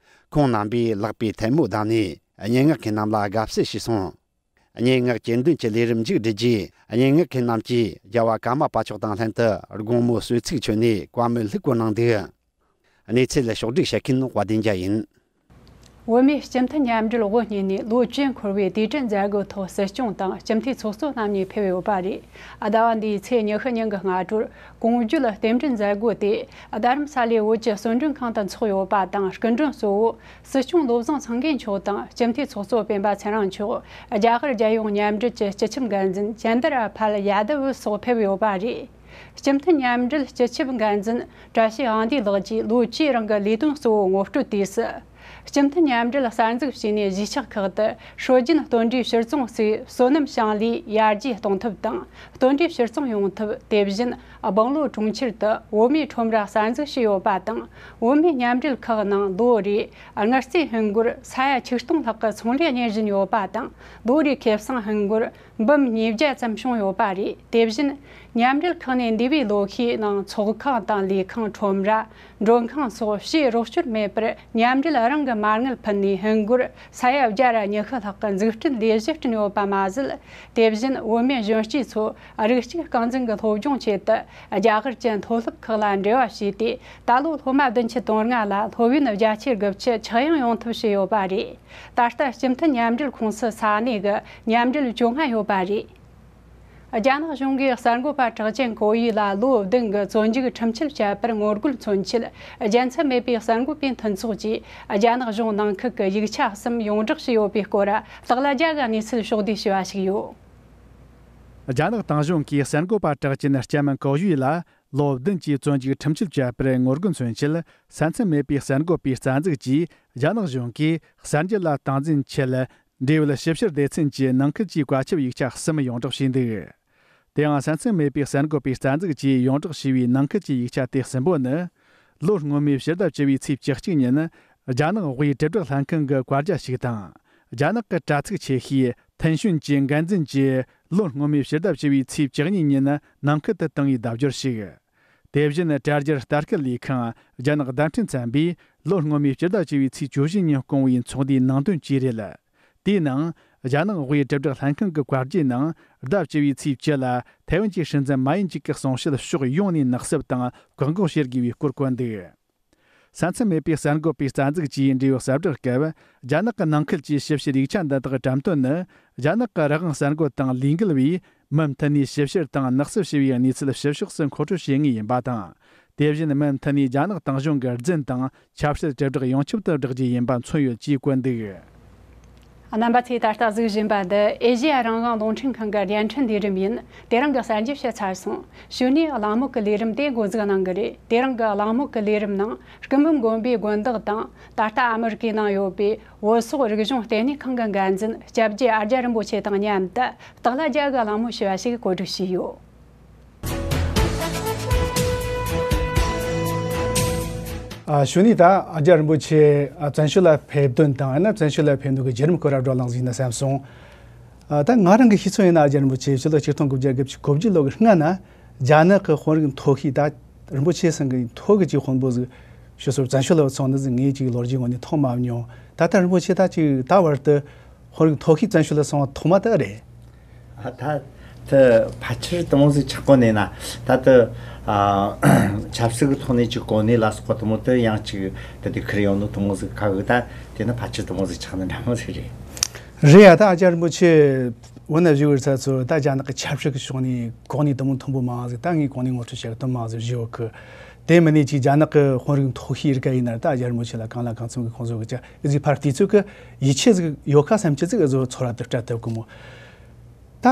ཁོང་རྣམ་པས་ལག་པའི་ཐལ་མོ་བརྡབས་ནས་སྙན་ངག་མཁན་རྣམས་ལ་དགའ་བསུ་ཞུས་སོང་། སྙན་ངག་ཀྱེར་འདོན་གྱི་ལས་རིམ་མཇུག་བསྒྲིལ་རྗེས། སྙན་ངག་མཁན་རྣམས་ཀྱིས་རྒྱལ་བ་ཀརྨ་པ་མཆོག་དང་ལྷན་དུ་དགོང་མོ་གསོལ་ཚིགས་མཆོད་ནས་བཀའ་མོལ་ལྷུག་པོ་གནང་འདུག། གནས་ཚུལ་ཕྱོགས་བསྒྲིགས་བྱེད་མཁན་དཔལ་ལྡན་རྒྱལ་ཡིན། བོད་མིའི་སྤྱི་མཐུན་མཉམ་འབྲེལ་དབུ་བརྙེས་ནས་ལོ་བཅུ་འཁོར་བའི་དུས་དྲན་མཛད་སྒོའི་ཐོག་སྲིད་སྐྱོང་དང་སྤྱི་འཐུས་ཚོགས་གཙོ་རྣམ་གཉིས་ཕེབས་ཡོད་པ་རེད། ཟླ་བ་འདིའི་ཚེས་ཉི་ཤུ་ཉིན་གྱི་སྔ་དྲོར་གོང་བརྗོད་རྟེན་འབྲེལ་མཛད་སྒོ་དེ་རྡ་རམ་ས་ལའི་བོད་ཀྱི་གསོལ་མགྲོན་ཁང་དུ་འཚོགས་ཡོད་པ་དང་། སྐུ་མགྲོན་གཙོ་བོ་སྲིད་སྐྱོང་བློ་བཟང་སེང་གེ་མཆོག་དང་། སྤྱི་འཐུས་ཚོགས་གཙོ་སྤེན་པ་ཚེ་རིང་མཆོག་རྒྱ་གར་རྒྱལ་ཡོངས་མཉམ་འབྲེལ་གྱི་སྤྱི་ཁྱབ་འགན་འཛིན་ཅན་དར་ཨ་ཕལ་ཡ་དབ་སོགས་ཕེབས་ཡོད་པ་རེད། སྤྱི་མཐུན་མཉམ་འབྲེལ་སྤྱི་ཁྱབ་འགན་འཛིན་བཀྲ་ཤིས་དབང་འདུས་ལགས་ཀྱིས་ལོ་བཅུའི་རིང་གི་ལས་དོན་གཙོ་བོ་ངོ་སྤྲོད་དུས་སུ། སྤྱི་མཐུན་མཉམ་འབྲེལ་གསར་འཛུགས་བྱས་ནས་གཞིས་ཆགས་ཁག་ཏུ་སྲོལ་རྒྱུན་བསྟུན་གྲོས་ཕྱིར་ཚོང་སའི་སོ་ནམ་ཞིང་ལས་ཡར་རྒྱས་གཏོང་ཐབས་དང་། བསྟུན་གྲོས་ཕྱིར་ཚོང་ཡོང་ཐབས། དེ་བཞིན་སྦང་ལོ་གྲོང་ཁྱེར་དུ་བོད་མིའི་ཁྲོམ་ར་གསར་འཛུགས་བྱས་ཡོད་པ་དང་། བོད་མིའི་མཉམ་འབྲེལ་ཁག་ནང་ལོ་རེའི་དངུལ་རྩིས་ཧིན་སྒོར་ས་ཡ་ཆིག་སྟོང་ལྷག་གི་ཚོང་ལས་གཉེར་བཞིན་ཡོད་པ་དང་། ལོ་རེའི་ཁེ་བཟང་ཧིན་སྒོར་འབུམ་ཉིས་བརྒྱ་ཙམ་བྱུང་ཡོད་པ་རེད། དེ་བཞིན་མཉམ་འབྲེལ་ཁང་ནས་འདས་པའི་ལོ་ཤས་ནང་ཚོགས་ཁང་དང་ལས་ཁང་། ཁྲོམ་ར། མགྲོན་ཁང་སོགས་ཕྱིའི་རོགས་སྐྱོར་མེད་པར་མཉམ་འབྲེལ་རང་གི་མ་དངུལ་ཕུལ་ནས་ཧིན་སྒོར་ས་ཡ་བརྒྱ་ར་ཉི་ཤུ་ལྷག་གི་འཛུགས་སྐྲུན་ལས་གཞི་བསྐྲུན་ཡོད་པ་མ་ཟད། དེ་བཞིན་བོད་མི་གཞོན་སྐྱེས་ཚོ་རིགས་གཅིག་རྐང་འཛིན་གྱི་སློབ་སྦྱོང་ཆེད་དུ་རྒྱ་གར་གྱི་མཐོ་སློབ་ཁག་ལ་འབྲེལ་བ་བྱས་ཏེ། ད་ལོ་སློབ་མ་བདུན་ཅུ་དོན་ལྔ་ལ་སློབ་ཡོན་བརྒྱ་ཆའི་དགུ་བཅུ་ཆག་ཡང་ཡོང་ཐབས་བྱས་ཡོད་པ་རེད། ད་ལྟ་སྤྱི་མཐུན་མཉམ་འབྲེལ་ཁོངས་སུ་ས་གནས་ཀྱི་མཉམ་འབྲེལ་བཅོ་ལྔ་ཡོད་པ་རེད། རྒྱ་ནག་གཞུང་གིས་གསར་འགོད་པ་གྲགས་ཅན་ཀོ་ཡི་ལ་ལོ་བདུན་གྱི་བཙོན་འཇུག་ཁྲིམས་ཆད་བཅད་པར་ངོ་རྒོལ་མཚོན་ཆེད། རྒྱལ་མཚམས་མེད་པའི་གསར་འགོད་པའི་མཐུན་ཚོགས་ཀྱིས་རྒྱ་ནག་གཞུང་ནང་ཁུལ་གྱི་ཡིག་ཆ་གསུམ་ཡོངས་བསྒྲགས་བྱས་ཡོད་པའི་སྐོར། ལྷག་ལ་རྒྱ་གི་གནས་ཚུལ་ཕྱོགས་བསྡུས་ཞུ་བ་ཞིག་ཡོད། རྒྱ་ནག་དེང་གཞུང་གིས་གསར་འགོད་པ་གྲགས་ཅན་ལྕམ་ཀོ་ཡུའི་ལ་ལོ་བདུན་གྱི་བཙོན་འཇུག་ཁྲིམས་ཆད་བཅད་པར་ངོ་རྒོལ་མཚོན་ཆེད། ས་མཚམས་མེད་པའི་གསར་འགོད་པའི་རྩ་འཛུགས་ཀྱིས་རྒྱ་ནག་གཞུང་གིས་གསར་འགྱུར་ལ་སྟངས་འཛིན་ཆེད། འབྲེལ་ཡོད་ཞིབ་བཤེར་སྡེ་ཚན་གྱི་ནང་ཁུལ་གྱི་བཀའ་ཁྱབ་ཡིག་ཆ་གསུམ་ཡོངས་བསྒྲགས་བྱས་འདུག། དེ་ཡང་ས་མཚམས་མེད་པའི་གསར་འགོད་པའི་རྩ་འཛུགས་ཀྱིས་ཡོངས་བསྒྲགས་བྱས་པའི་ནང་ཁུལ་གྱི་ཡིག་ཆ་དེ་གསུམ་པོ་ནི། ལོ་སྔོན་མའི་ཕྱི་ཟླ་བཅུ་པའི་ཚེས་བཅུ་གཅིག་ཉིན། རྒྱ་ནག་དབུས་དྲིལ་བསྒྲགས་ལྷན་ཁང་གི་བཀའ་རྒྱ་ཞིག་དང་། རྒྱ་ནག་གི་དྲ་ཚིགས་ཆེ་ཤོས་ཐེན་ཤུན་གྱི་འགན་འཛིན་གྱིས་ལོ་སྔོན་མའི་ཕྱི་ཟླ་བཅུ་པའི་ཚེས་བཅུ་གཉིས་ཉིན་ནང་ཁུལ་དུ་བཏང་བའི་ལྡབ་སྦྱོར་ཞིག། དེ་བཞིན་དྲ་རྒྱར་ལྟ་སྐུལ་ལས་ཁང་རྒྱ་ནག་བརྡ་འཕྲིན་ཚན་པས་ལོ་སྔོན་མའི་ཕྱི་ཟླ་བཅུ་པའི་ཚེས་བཅུ་བཞི་ཉིན་བསྐུངས་པའི་ཚོགས་འདུའི་ནང་དོན་བཅས་རེད། དེའི་ནང་རྒྱ་ནག་དབུས་དྲིལ་བསྒྲགས་ལྷན་ཁང་གི་བཀའ་རྒྱའི་ནང་ཟླ་བཅུ་པའི་ཚེས་བཅུ་ལ་ཐའེ་ཝན་གྱི་སྲིད་འཛིན་མ་ཡིན་ཅིག་གི་གསུང་བཤད་ཕྱོགས་ཡོངས་ནས་ནག་སུབ་དང་བཀག་འགོག་བྱེད་དགོས་པའི་སྐོར་བཀོད་འདུག། ས་མཚམས་མེད་པའི་གསར་འགོད་པའི་རྩ་འཛུགས་ཀྱིས་འབྲེལ་ཡོད་གསལ་བསྒྲགས་སྐབས། རྒྱ་ནག་གི་ནང་ཁུལ་གྱི་ཞིབ་བཤེར་ཡིག་ཆ་འདི་དག་གི་འགྲེམས་སྟོན་ནི། རྒྱ་ནག་གི་རང་དབང་གསར་འགོད་དང་ལས་འགུལ་བས་མུ་མཐུད་ནས་ཞིབ་བཤེར་དང་ནག་སུབ་བྱས་པའི་གནས་ཚུལ་ཕྱི་ཕྱོགས་སུ་མཁོ་སྤྲོད་བྱེད་ངེས་ཡིན་པ་དང་། དེ་བཞིན་མུ་མཐུད་ནས་རྒྱ་ནག་དེང་གཞུང་གི་རྫུན་དང་ཆབ་སྲིད་དྲིལ་བསྒྲགས་ཡོངས་ཁྱབ་ཏུ་བསྒྲགས་རྒྱུ་ཡིན་པ་མཚོན་ཡོད་ཅེས་བཀོད་འདུག། རྣམ་པ་ཚོས་ད་ལྟ་གཟིགས་བཞིན་པ་འདི་ཨེ་ཤེ་ཡ་རང་དབང་རླུང་འཕྲིན་ཁང་གི་བརྙན་འཕྲིན་ལས་རིམ་ཡིན། དེ་རིང་གི་གསར་འགྱུར་ཞིག་ཚར་སོང་། གཞུག་ནས་གླེང་མོལ་གྱི་ལས་རིམ་དེ་འགོ་འཛུགས་གནང་གི་རེད། དེ་རིང་གི་གླེང་མོལ་གྱི་ལས་རིམ་ནང་སྐུ་འབུམ་དགོན་པའི་དགོན་བདག་དང་། ད་ལྟ་ཨ་མི་རི་ཀའི་ནང་ཡོད་པའི་བོད་སོག་རིག་གཞུང་ལྟེ་གནས་ཁང་གི་འགན་འཛིན་སྐྱབས་རྗེ་ཨ་ཙརྱ་རིན་པོ་ཆེ་དང་མཉམ་དུ་སྟག་ལྷ་རྒྱལ་གྱིས་གླེང་མོལ་ཞུས་པ་ཞིག་གོ་སྒྲིག་བྱས་ཡོད། ཨ། གཞུག་ནས་ད་ཨ་ཙརྱ་རིན་པོ་ཆེ་ཨ་བཙན་བྱོལ་ལ་ཕེབས་དོན་དང་ཡང་ན་བཙན་བྱོལ་ལ་ཕེབས་འདོད་ཀྱི་བརྒྱུད་རིམ་སྐོར་ལ་བགྲོ་གླེང་ཞིག་ཡིན་ན་བསམ་སོང་། ཨ། ད་ང་རང་གི་ཤེས་ཚོད་ཡིན་ན་ཨ་ཙརྱ་རིན་པོ་ཆེ་ཕྱི་ལོ་ཆིག་སྟོང་དགུ་བརྒྱ་དགུ་བཅུ་གོ་བརྒྱད་ལོ་གི་སྔ་ན་རྒྱ་ནག་གི་དཔོན་རིགས་མཐོ་ཤོས། ད་རིན་པོ་ཆེ་ཚང་གི་མཐོ་གི་ཅིག་དཔོན་པོ་ཟིག་ཕྱི་སོར་བཙན་བྱོལ་ལ་སོང་ནི་ཟིག་ངས་ཅིག་ལོ་རྒྱུས་ངོས་ནས་མཐོང་མ་མྱོང་། ད་ལྟ་རིན་པོ་ཆེ་ད་ཅིག་ད་བར་དུ་དཔོན་རིགས་མཐོ་ཤོས་བཙན་བྱོལ་ལ་སོང་བ་ཐོག་མ་དེ་རེད། ཨ། ད་དེ་ཕལ་ཆེར་དེ་མོ་ཟིག་ཆགས་གོ་ནས་ན། ད་དེ་ཨ་ཆབ་སྲིད་ཀྱི་ཐོག་ནས་ཅིག་གོ་གནས་ལ་སོགས་པ་དེ་མོ་དེ་ཡང་ཅིག་དེ་དེ་ཁུར་ཡོང་ནོ་དེ་མོ་ཟིག་ག་གི། ད་དེ་ནི་ཕལ་ཆེར་དེ་མོ་ཟིག་ཆགས་ནི་འདྲ་མོ་ཟིག་རེད། རེད་ཡ། ད་ཨ་ཙརྱ་རིན་པོ་ཆེ་བོད་ན་བཞུགས་པའི་ས་ཚོ་ད་རྒྱ་ནག་གི་ཆབ་སྲིད་ཀྱི་ཕྱོགས་ནས་གོ་གནས་དེ་མོ་མཐོན་པོ་མང་ཟིག་ད་ངས་གོ་གནས་ངོ་སྤྲོད་བྱེད་གི་དེ་མང་ཟིག་བཞེས་ཡོད་གི། དེ་མིན་ནས་ཅིག་རྒྱ་ནག་གི་དཔོན་རིགས་མཐོ་ཤོས་རིགས་ཀ་ཡིན་ན་ར། ད་ཨ་ཙརྱ་རིན་པོ་ཆེ་ལ་གང་ལ་གང་འཚམ་གི་ཁོང་ཚོ་གི་ཅིག་ཨི་ཟིག་ཕར་དུས་ཚོད་ཀྱི་ཡིད་ཆེས་ཟིག་ཡོད་ཁ་བསམ་ཆེ་ཟིག་ཨི་ཟོ་ཚོར་བ་དེ་སྤྲད་ཐུབ་གི་མོ། ད་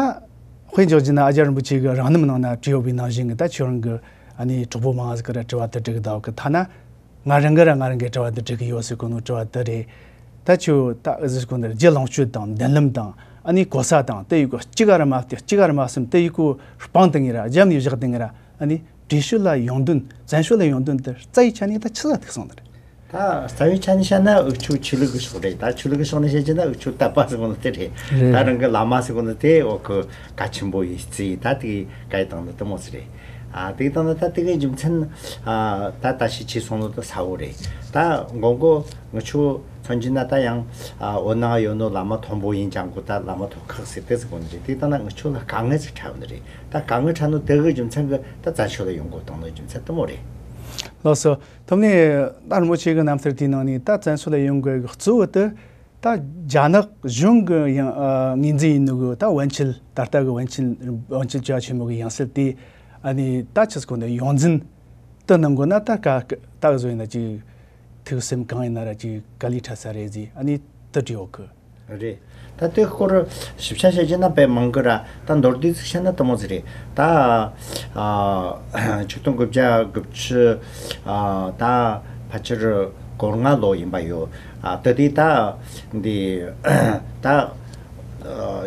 དཔེ་འཇོག་རྒྱུ་ན་ཨ་ཙརྱ་རིན་པོ་ཆེ་གི་རང་རྣམ་ནང་ན་བྲིས་ཡོད་པའི་ནང་བཞིན་གི། ད་ཁྱོད་རང་གི་ཨ་ནི་གྲོགས་པོ་མང་ཟིག་གི་ར་དྲི་བ་དེ་འདྲི་གི་འདུག་གི། ཐ་ན་ང་རང་གི་ར་ང་རང་གི་དྲི་བ་འདི་འདྲི་གི་ཡོད་ཟེར་གོ་ནོ་དྲི་བ་འདི་རེད། ད་ཁྱོད་ད་ཨི་ཟིག་གོ་འདི་རྒྱུ་ལོངས་སྤྱོད་དང་མདུན་ལམ་དང་ཨ་ནི་གོ་ས་དང་དེ་ཡི་གོ་གཅིག་ག་ར་མ་བལྟས་གཅིག་ག་ར་མ་བསམ། དེ་ཡི་གོ་སྤང་དེ་ངེ་ར་རྒྱབ་ནས་བཞག་དེ་ངེ་ར། ཨ་ནི་བྲེ་ཤུལ་ལ་ཡོང་དོན། བཙན་བྱོལ་ལ་ཡོང་དོན་དེ་རྩ་ཡི་ཆ་ནས་ད་ཆི་ཟ་ཐུག་སོང་ནི་རེད། ད་རྩ་བའི་ཆ་ནས་བཤད་ན་འུ་ཆོ་ཆོས་ལུགས་ཀྱི་ཕྱོགས་རེད། ད་ཆོས་ལུགས་ཀྱི་ཕྱོགས་ནས་བཤད་ཀྱི་ན་འུ་ཆོ་དད་པ་ཟེར་གོ་ནི་དེ་རེད། རེད། ད་རང་གི་བླ་མ་ཟེར་གོ་ནི་དེ་འོ་གི་གལ་ཆེན་པོ་ཡིན་རྩིས། ད་དེ་གི་བཀའ་ཡི་བཏང་ནི་དེ་མོ་ཟིག་རེད། ཨ། དེ་གི་བཏང་ན་ད་དེ་གི་རྒྱུ་མཚན། ཨ། ད་ད་ཤི་ཆི་སོང་ནོ་དེ་གསལ་བོ་རེད། ད་མགོ་མགོ་ངུ་ཆོ་མཚོན་གྱི་ན་ད་ཡང་ཨ་བོད་ནང་ཡོད་ནོ་བླ་མ་མཐོན་པོ་ཡིན་ཀྱང་གོ། ད་བླ་མ་མཐོ་ཁག་ཟེར་དེ་ཟེར་གོ་ནི་རེད། དེ་གི་བཏང་ན་ངུ་ཆོ་ལ་དཀའ་ངལ་ཟིག་འཕྲད་ཡོད་ནི་རེད། ད་དཀའ་ངལ་འཕྲད་ནོ་དེ་གི་རྒྱུ་མཚན་གི་ད་བཙན་བྱོལ་ལ་ཡོང་དགོས་བཏང་ནོ་རྒྱུ་མཚན་དེ་མོ་རེད། ལགས་སོ། དེ་ནས་ད་རིན་པོ་ཆེ་གི་རྣམ་ཐར་དེའི་ནང་ནས་ད་བཙན་བྱོལ་ལ་ཡོང་དགོས་གི་གཙོ་བོ་དེ་ད་རྒྱ་ནག་གཞུང་གི་ཡང་ཨ་ངོས་འཛིན་ཡིན་ནོ་གི། ད་བན་ཆེན་ད་ལྟ་གི་བན་ཆེན་བན་ཆེན་བཅུ་བ་ཆེན་མོ་གི་ཡང་སྲིད་དེ་ཨ་ནི་ད་ཆི་ཟེར་གོ་ནི་ཡོངས་འཛིན་དེ་གནང་དགོས་ན་ད་ག་ད་གི་བཟོ་ཡིན་ན་ཅིག་ཐུགས་སེམས་གང་ཡིན་ན་ར་ཅིག་དཀའ་ལས་འཕྲད་ས་རེད་ཟེར་ཨ་ནི་དེ་བྲིས་ཡོད་གི། རེད། ད་དེ་སྐོར་ཞིབ་ཆ་བཤད་རྒྱུ་ན་དཔེ་མང་གི་ར། ད་མདོར་བསྡུས་ཅིག་བཤད་ན་དེ་མོ་ཟིག་རེད། ད་ཨ་ཆིག་སྟོང་དགུ་བརྒྱ་དགུ་བཅུ་ཨ་ད་ཕལ་ཆེར་གོ་ལྔ་ལོ་ཡིན་པ་ཡོད། ཨ་དེ་དུས་ད་འདི་ད་ཨ་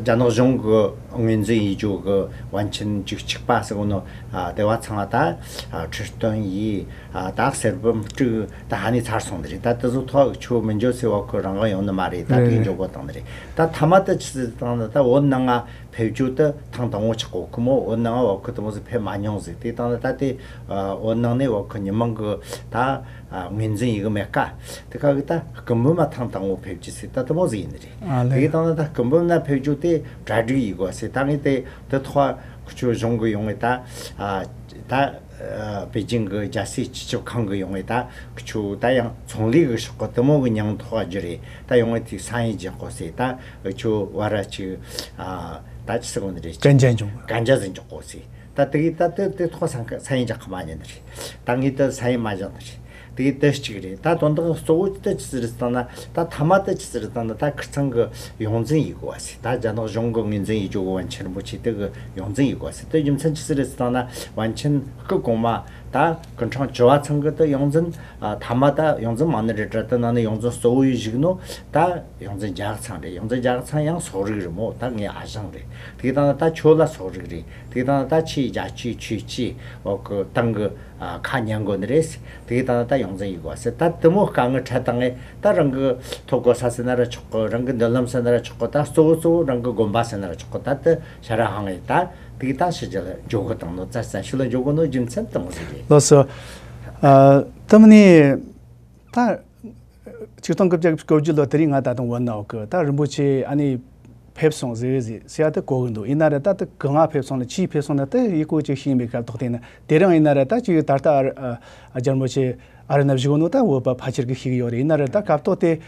རྒྱ་ནག་གཞུང་གི་ངོས་འཛིན་ཡེད་རྒྱུ་གི་བན་ཆེན་བཅུ་གཅིག་པ་ཟེར་གོ་ནོ། ཨ་དེ་བ་ཚང་མ་ད་ཨ་ཁྲི་སྟོན་ཡེད། ཨ་ད་གསེར་བུམ་དཀྲུགས། ད་ཧ་ནི་ཚར་སོང་ནི་རེད། ད་དེ་ཚོ་ཐོག་ཆོ་མི་འཇོག་ཟེར་བ་ཁོ་རང་ག་ཡོང་ནི་མ་རེད། ད་དེ་རེད། འཇོག་གོ་བཏང་ནི་རེད། ད་ཐ་མ་དེ་ཆི་ཟེར་བཏང་ན་ད་བོད་ནང་ང་ཕེབས་རྒྱུ་དེ་ཐེངས་དང་པོ་ཆགས་གོ་གི་མོ། བོད་ནང་ང་བ་ཁོ་དེ་མོ་ཟིག་ཕེབས་མ་མྱོང་ཟིག་དེ་བཏང་ན་ད་དེ་ཨ་བོད་ནང་ནས་བ་ཁོ་མི་མང་གི་ད་ཨ་ངོས་འཛིན་ཡེད་གི་མེད་ཀ། དེ་ཁ་གི་ད་སྐུ་འབུམ་མ་ཐེངས་དང་པོ་ཕེབས་རྒྱུ་ཟིག་ད་དེ་མོ་ཟིག་ཡིན་ནི་རེད། ཨ་ལེ། དེ་གི་བཏང་ན་ད་སྐུ་འབུམ་ན་ཕེབས་རྒྱུ་དེ་གྲ་སྒྲིག་ཡེད་དགོས་ཟེར། ད་ངས་དེ་དེ་ཐོག་ཁོ་ཆོ་གཞུང་གི་ཡོང་ངེ་ད་ཨ་ད། ཨ་པེ་ཅིང་གི་རྒྱལ་སྲས་སྤྱི་ཁྱབ་ཁང་གི་ཡོང་ངེ་ད་ཁོ་ཆོ་ད་ཡང་ཚོང་ལས་གི་ཕྱོགས་གི་དེ་མོ་གི་མྱིང་ཐོགས་རྒྱུ་རེད། ད་ཡོང་ངེ་དེ་ས་ཡིན་རྒྱག་གོ་ཟེར། ད་ཁོ་ཆོ་བ་ར་ཅིག་ཨ་ད་ཅི་ཟེར་གོ་ནི་རེད། གན་རྒྱ་འཇོག་གན་རྒྱ་ཟིག་འཇོག་གོ་ཟེར། ད་དེ་གི་ད་དེ་དེ་ཐོག་ས་ས་ཡིན་རྒྱག་གི་མ་ཉན་ནི་རེད། ད་ངས་དེ་ས་ཡིན་མ་བཞག་ནི་རེད། དེ་དེ་གཅིག་རེད། ད་དོན་དག་གཙོ་བོ་དེ་ཆི་ཟིག་རེད་བཏང་ན། ད་ཐ་མ་དེ་ཆི་ཟིག་རེད་བཏང་ན། ད་ཁིར་ཚང་གི་ཡོངས་འཛིན་ཡེད་དགོས་པ་ཟིག་ད་རྒྱ་ནག་གཞུང་གི་ངོས་འཛིན་ཡེད་རྒྱུ་གི་བན་ཆེན་རིན་པོ་ཆེ་དེ་གི་ཡོངས་འཛིན་ཡེད་དགོས་པ་ཟིག་དེ་རྒྱུ་མཚན་ཆི་ཟིག་རེད་བཏང་ན། བན་ཆེན་སྐུ་གོང་མ་ད་སྐུ་ཕྲེང་བཅུ་བ་ཚང་གི་དེ་ཡོངས་འཛིན། ཨ་ཐ་མ་ད་ཡོངས་འཛིན་མང་ནི་རེད་དྲ། དེ་ནང་ནས་ཡོངས་འཛིན་གཙོ་བོ་ཡེ་བཞུགས་ནོ་ད་ཡོངས་འཛིན་རྒྱ་གར་ཚང་རེད། ཡོངས་འཛིན་རྒྱ་གར་ཚང་ཡང་སོག་རིགས་རེད་མོ། ད་ངའི་ཨ་ཞང་རེད། དེ་གི་བཏང་ན་ད་ཁྱོད་ལ་སོག་རིགས་རེད། དེ་གི་བཏང་ན་ད་ཁྱེད་རྒྱལ་གཅེས་ཆོས་གཅེས་འོག་གི་ཏང་གི་ཨ་ཁ་ཉན་དགོས་ནི་རེད། དེ་གི་བཏང་ན་ད་ཡོངས་འཛིན་ཡེད་དགོས་པ་ཟེར། ད་དེ་མོ་དཀའ་ངལ་འཕྲད་བཏང་ངེ་ད་རང་གི་ཐོབ་གོ་ས་ཟེར་ན་ར་ཆོག་གི། རང་གི་མདུན་ལམ་ཟེར་ན་ར་ཆོག་གི། ད་གཙོ་བོ་གཙོ་བོ་རང་གི་དགོན་པ་ཟེར་ན་ར་ཆོག་གི། ད་དེ་ཞ་ར་ཧང་ངེ་ད་དེ་གི་ད་ཕྱི་རྒྱལ་འགྱོ་གོ་བཏང་ནོ། བཙན་བཙན་བྱོལ་ལ་འགྱོ་གོ་ནོ་རྒྱུ་མཚན་དེ་མོ་ཟིག་རེད། ལགས་སོ། ཨ་དེ་མིན་ནི་ད། ཆིག་སྟོང་དགུ་བརྒྱ་དགུ་བཅུ་གོ་བརྒྱད་ལོ་དེ་རིང་ང་ད་དུང་བོད་ནང་གི་ད་རིན་པོ་ཆེ་ཨ་ནི་ཕེབས་སོང་ཟེར་ཟེར་ཟེར་ཡ་དེ་གོ་གི་འདུག་ཡིན་ན་ར་ད་དེ་གང་ང་ཕེབས་སོང་ལ་ཅིའི་ཕེབས་སོང་ན་དེ་ཡི་གོ་ཅིག་ཤེས་ཡིན་པའི་སྐབས་ཐོག་དེ་ན། དེ་རིང་ཡིན་ན་ར་ད་ཅིག་ད་ལྟ་ཨ་ཨ་ཨ་ཅག་རིན་པོ་ཆེ་ཨ་རི་ན་བཞུགས་ནོ་ད་བོད་པ་ཕལ་ཆེར་གི་ཤེས་གི་ཡོད་རེད། ཡིན་ན་ར་ད་སྐབས་ཐོག་དེ་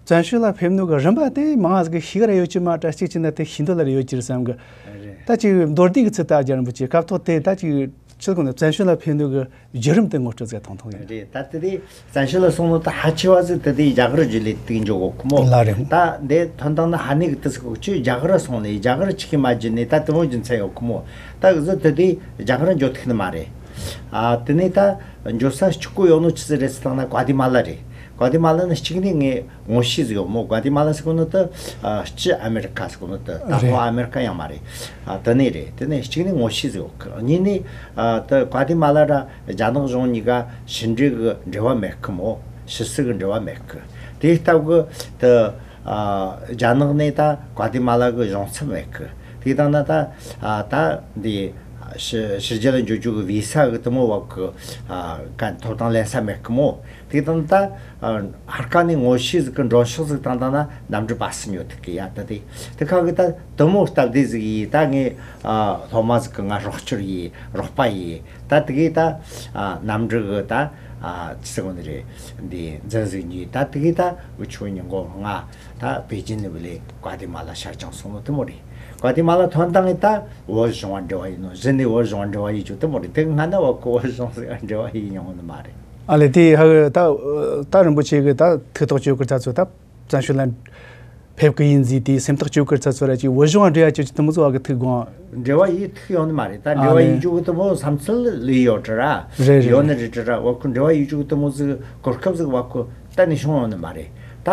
བཙན་བྱོལ་ལ་ཕེབས་ནོ་གི་རིམ་པ་དེ་མང་ང་ཟིག་གི་ཤེས་གི་ར་ཡོད་ཀྱི་མ་ར། གཅིག་བྱས་ན་དེ་ཤེས་འདོད་ལ་ར་ཡོད་ཀྱི་རེད་བསམ་གི། རེད། ད་ཅིག་མདོར་བསྡུས་གི་ཚུལ་ད་ཨ་ཅག་རིན་པོ་ཆེ་སྐབས་ཐོག་དེ་ད་ཅིག་ཆི་ཟེར་གོ་ནི། བཙན་བྱོལ་ལ་ཕེབས་ནོ་གི་བརྒྱུད་རིམ་དེ་ངོ་སྤྲོད་ཟིག་ཐུང་ཐུང་ཡིན། རེད། ད་དེ་དེ་བཙན་བྱོལ་ལ་སོང་ནོ་ད་ཕལ་ཆེ་བ་ཟིག་དེ་དེ་རྒྱ་གར་བརྒྱུད་ལས་དེ་འཇོག་གོ་ཁོ་མོ། ལ་རེད། ད་འདི་ཐོན་དང་ན་ཧ་ནི་གི་དེ་ཟིག་གོ་ཁྱོད་རྒྱ་གར་སོང་ནས་རྒྱ་གར་ཆི་གི་མ་བརྒྱུད་ནས་ད་དེ་མོ་རྒྱུ་མཚན་ཡོད་ཁོ་མོ། ད་གི་ཟིག་དེ་དེ་རྒྱ་གར་འཇོག་ཐུག་ནི་མ་རེད། ཨ། དེ་ནས་ད་འཇོག་ས་གཅིག་པོ་ཡོད་ནོ་ཆི་ཟིག་རེད་ཟེར་དང་ན་ཀྭ་ཏི་མ་ལ་རེད། ཀྭ་ཏི་མ་ལ་ནི་གཅིག་ནས་ངས་ངོ་ཤེས་ཟིག་ཡོད་མོ། ཀྭ་ཏི་མ་ལ་ཟེར་གོ་ནོ་ད། ཨ། སྤྱི་ཨ་མེ་རི་ཁ་ཟེར་གོ་ནོ་ད། ད་རེད། ཧོ་ཨ་མེ་རི་ཁ་ཡང་མ་རེད། ཨ། དེ་ནས་རེད། དེ་ནས་གཅིག་ནས་ངོ་ཤེས་ཟིག་ཡོད་གི། གཉིས་ནས། ཨ། ད་ཀྭ་ཏི་མ་ལ་ར་རྒྱ་ནག་གཞུང་གཉིས་ཀ་ཕྱི་འབྲེལ་གི་འབྲེལ་བ་མེད་གི་མོ། ཕྱི་སྲིད་གི་འབྲེལ་བ་མེད་གི། དེ་སྟབས་གི་ད། ཨ། རྒྱ་ནག་ནས་ད་ཀྭ་ཏི་མ་ལ་གི་གཞུང་ཚབ་མེད་གི། དེ་དང་ན་ད། ཨ། ད་འདི་ཕྱི་ཕྱི་རྒྱལ་ལ་འགྲོ་རྒྱུ་གི་བི་ས་གི་དེ་མོ་བ་གི། ཨ། ག་ཐོབ་ཐང་ལེན་ས་མེད་གི་མོ། དེ་དང་ད། ཨ། ཧར་ཀ་ནས་ངོ་ཤེས་ཟིག་གི་མགྲོན་ཤོག་ཟིག་བཏང་བཏང་ན་གནམ་གྲུ་པ་སུ་ཉོ་ཐུབ་གི་ཡ། ད་དེ་དེ་ཁ་གི་ད་དེ་མོ་སྟབས་བདེ་ཟིག་ཡིས། ད་ངས། ཨ། སློབ་མ་ཟིག་གི་ང་རོགས་སྐྱོར་ཡིས། རོགས་པ་ཡིས། ད་དེ་གི་ད། ཨ། གནམ་གྲུ་གི་ད། ཨ། ཆི་ཟེར་གོ་ནི་རེད། འདི་འཛིན་ཟིག་ཉོས། ད་དེ་གི་ད་འུ་ཆོ་ཉིན་གུང་ང་ད་པེ་ཅིན་ནས་བུ་ལས་ཀྭ་ཏི་མ་ལ་ཤར་བྱང་སོང་ནོ་དེ་མོ་རེད། ཀྭ་ཏི་མ་ལ་ཐོན་དང་ངས་ད་བོད་གཞུང་བ་འབྲེལ་བ་ཡིན་ནོ། གཞི་ནས་བོད་གཞུང་བ་འབྲེལ་བ་ཡིན་རྒྱུ་དེ་མོ་རེད། དེ་སྔ་ན་བ་གི་བོད་གཞུང་ཟིག་འབྲེལ་བ་ཡིན་མྱོང་ནི་མ་རེད། ཨ་ལེ། དེ་ཧ་གི་ད་ད་རིན་པོ་ཆེ་གི་ད་ཐུགས་ཐག་གཅོད་གི་ཚ་ཚོད་ད། བཙན་བྱོལ་ལ་ཕེབས་ཀྱི་ཡིན་ཟེར་དེ་སེམས་ཐག་གཅོད་ཀྱི་ཚ་ཚོད་ར་ཅིག་བོད་གཞུང་འབྲེལ་ཡ་ཅིག་དེ་མོ་ཚོ་བ་གི་ཐུགས་དགོངས། འབྲེལ་བ་ཡིས་ཐུག་ཡོང་ནི་མ་རེད། ད་ཨ་འབྲེལ་བ་ནི་ཡིས་རྒྱུ་གི་དེ་མོ་བསམ་ཚུལ་ལས་ཡོད་དྲ་ར། རེད་རེད། ཡོད་ནི་རེད་དྲ་ར། བ་གི་འབྲེལ་བ་ཡིས་རྒྱུ་གི་དེ་མོ་ཟིག་གོ་སྐབས་ཟིག་བ་གི་གཏན་ནས་བྱུང་ཡོང་ནི་མ་རེད། ད་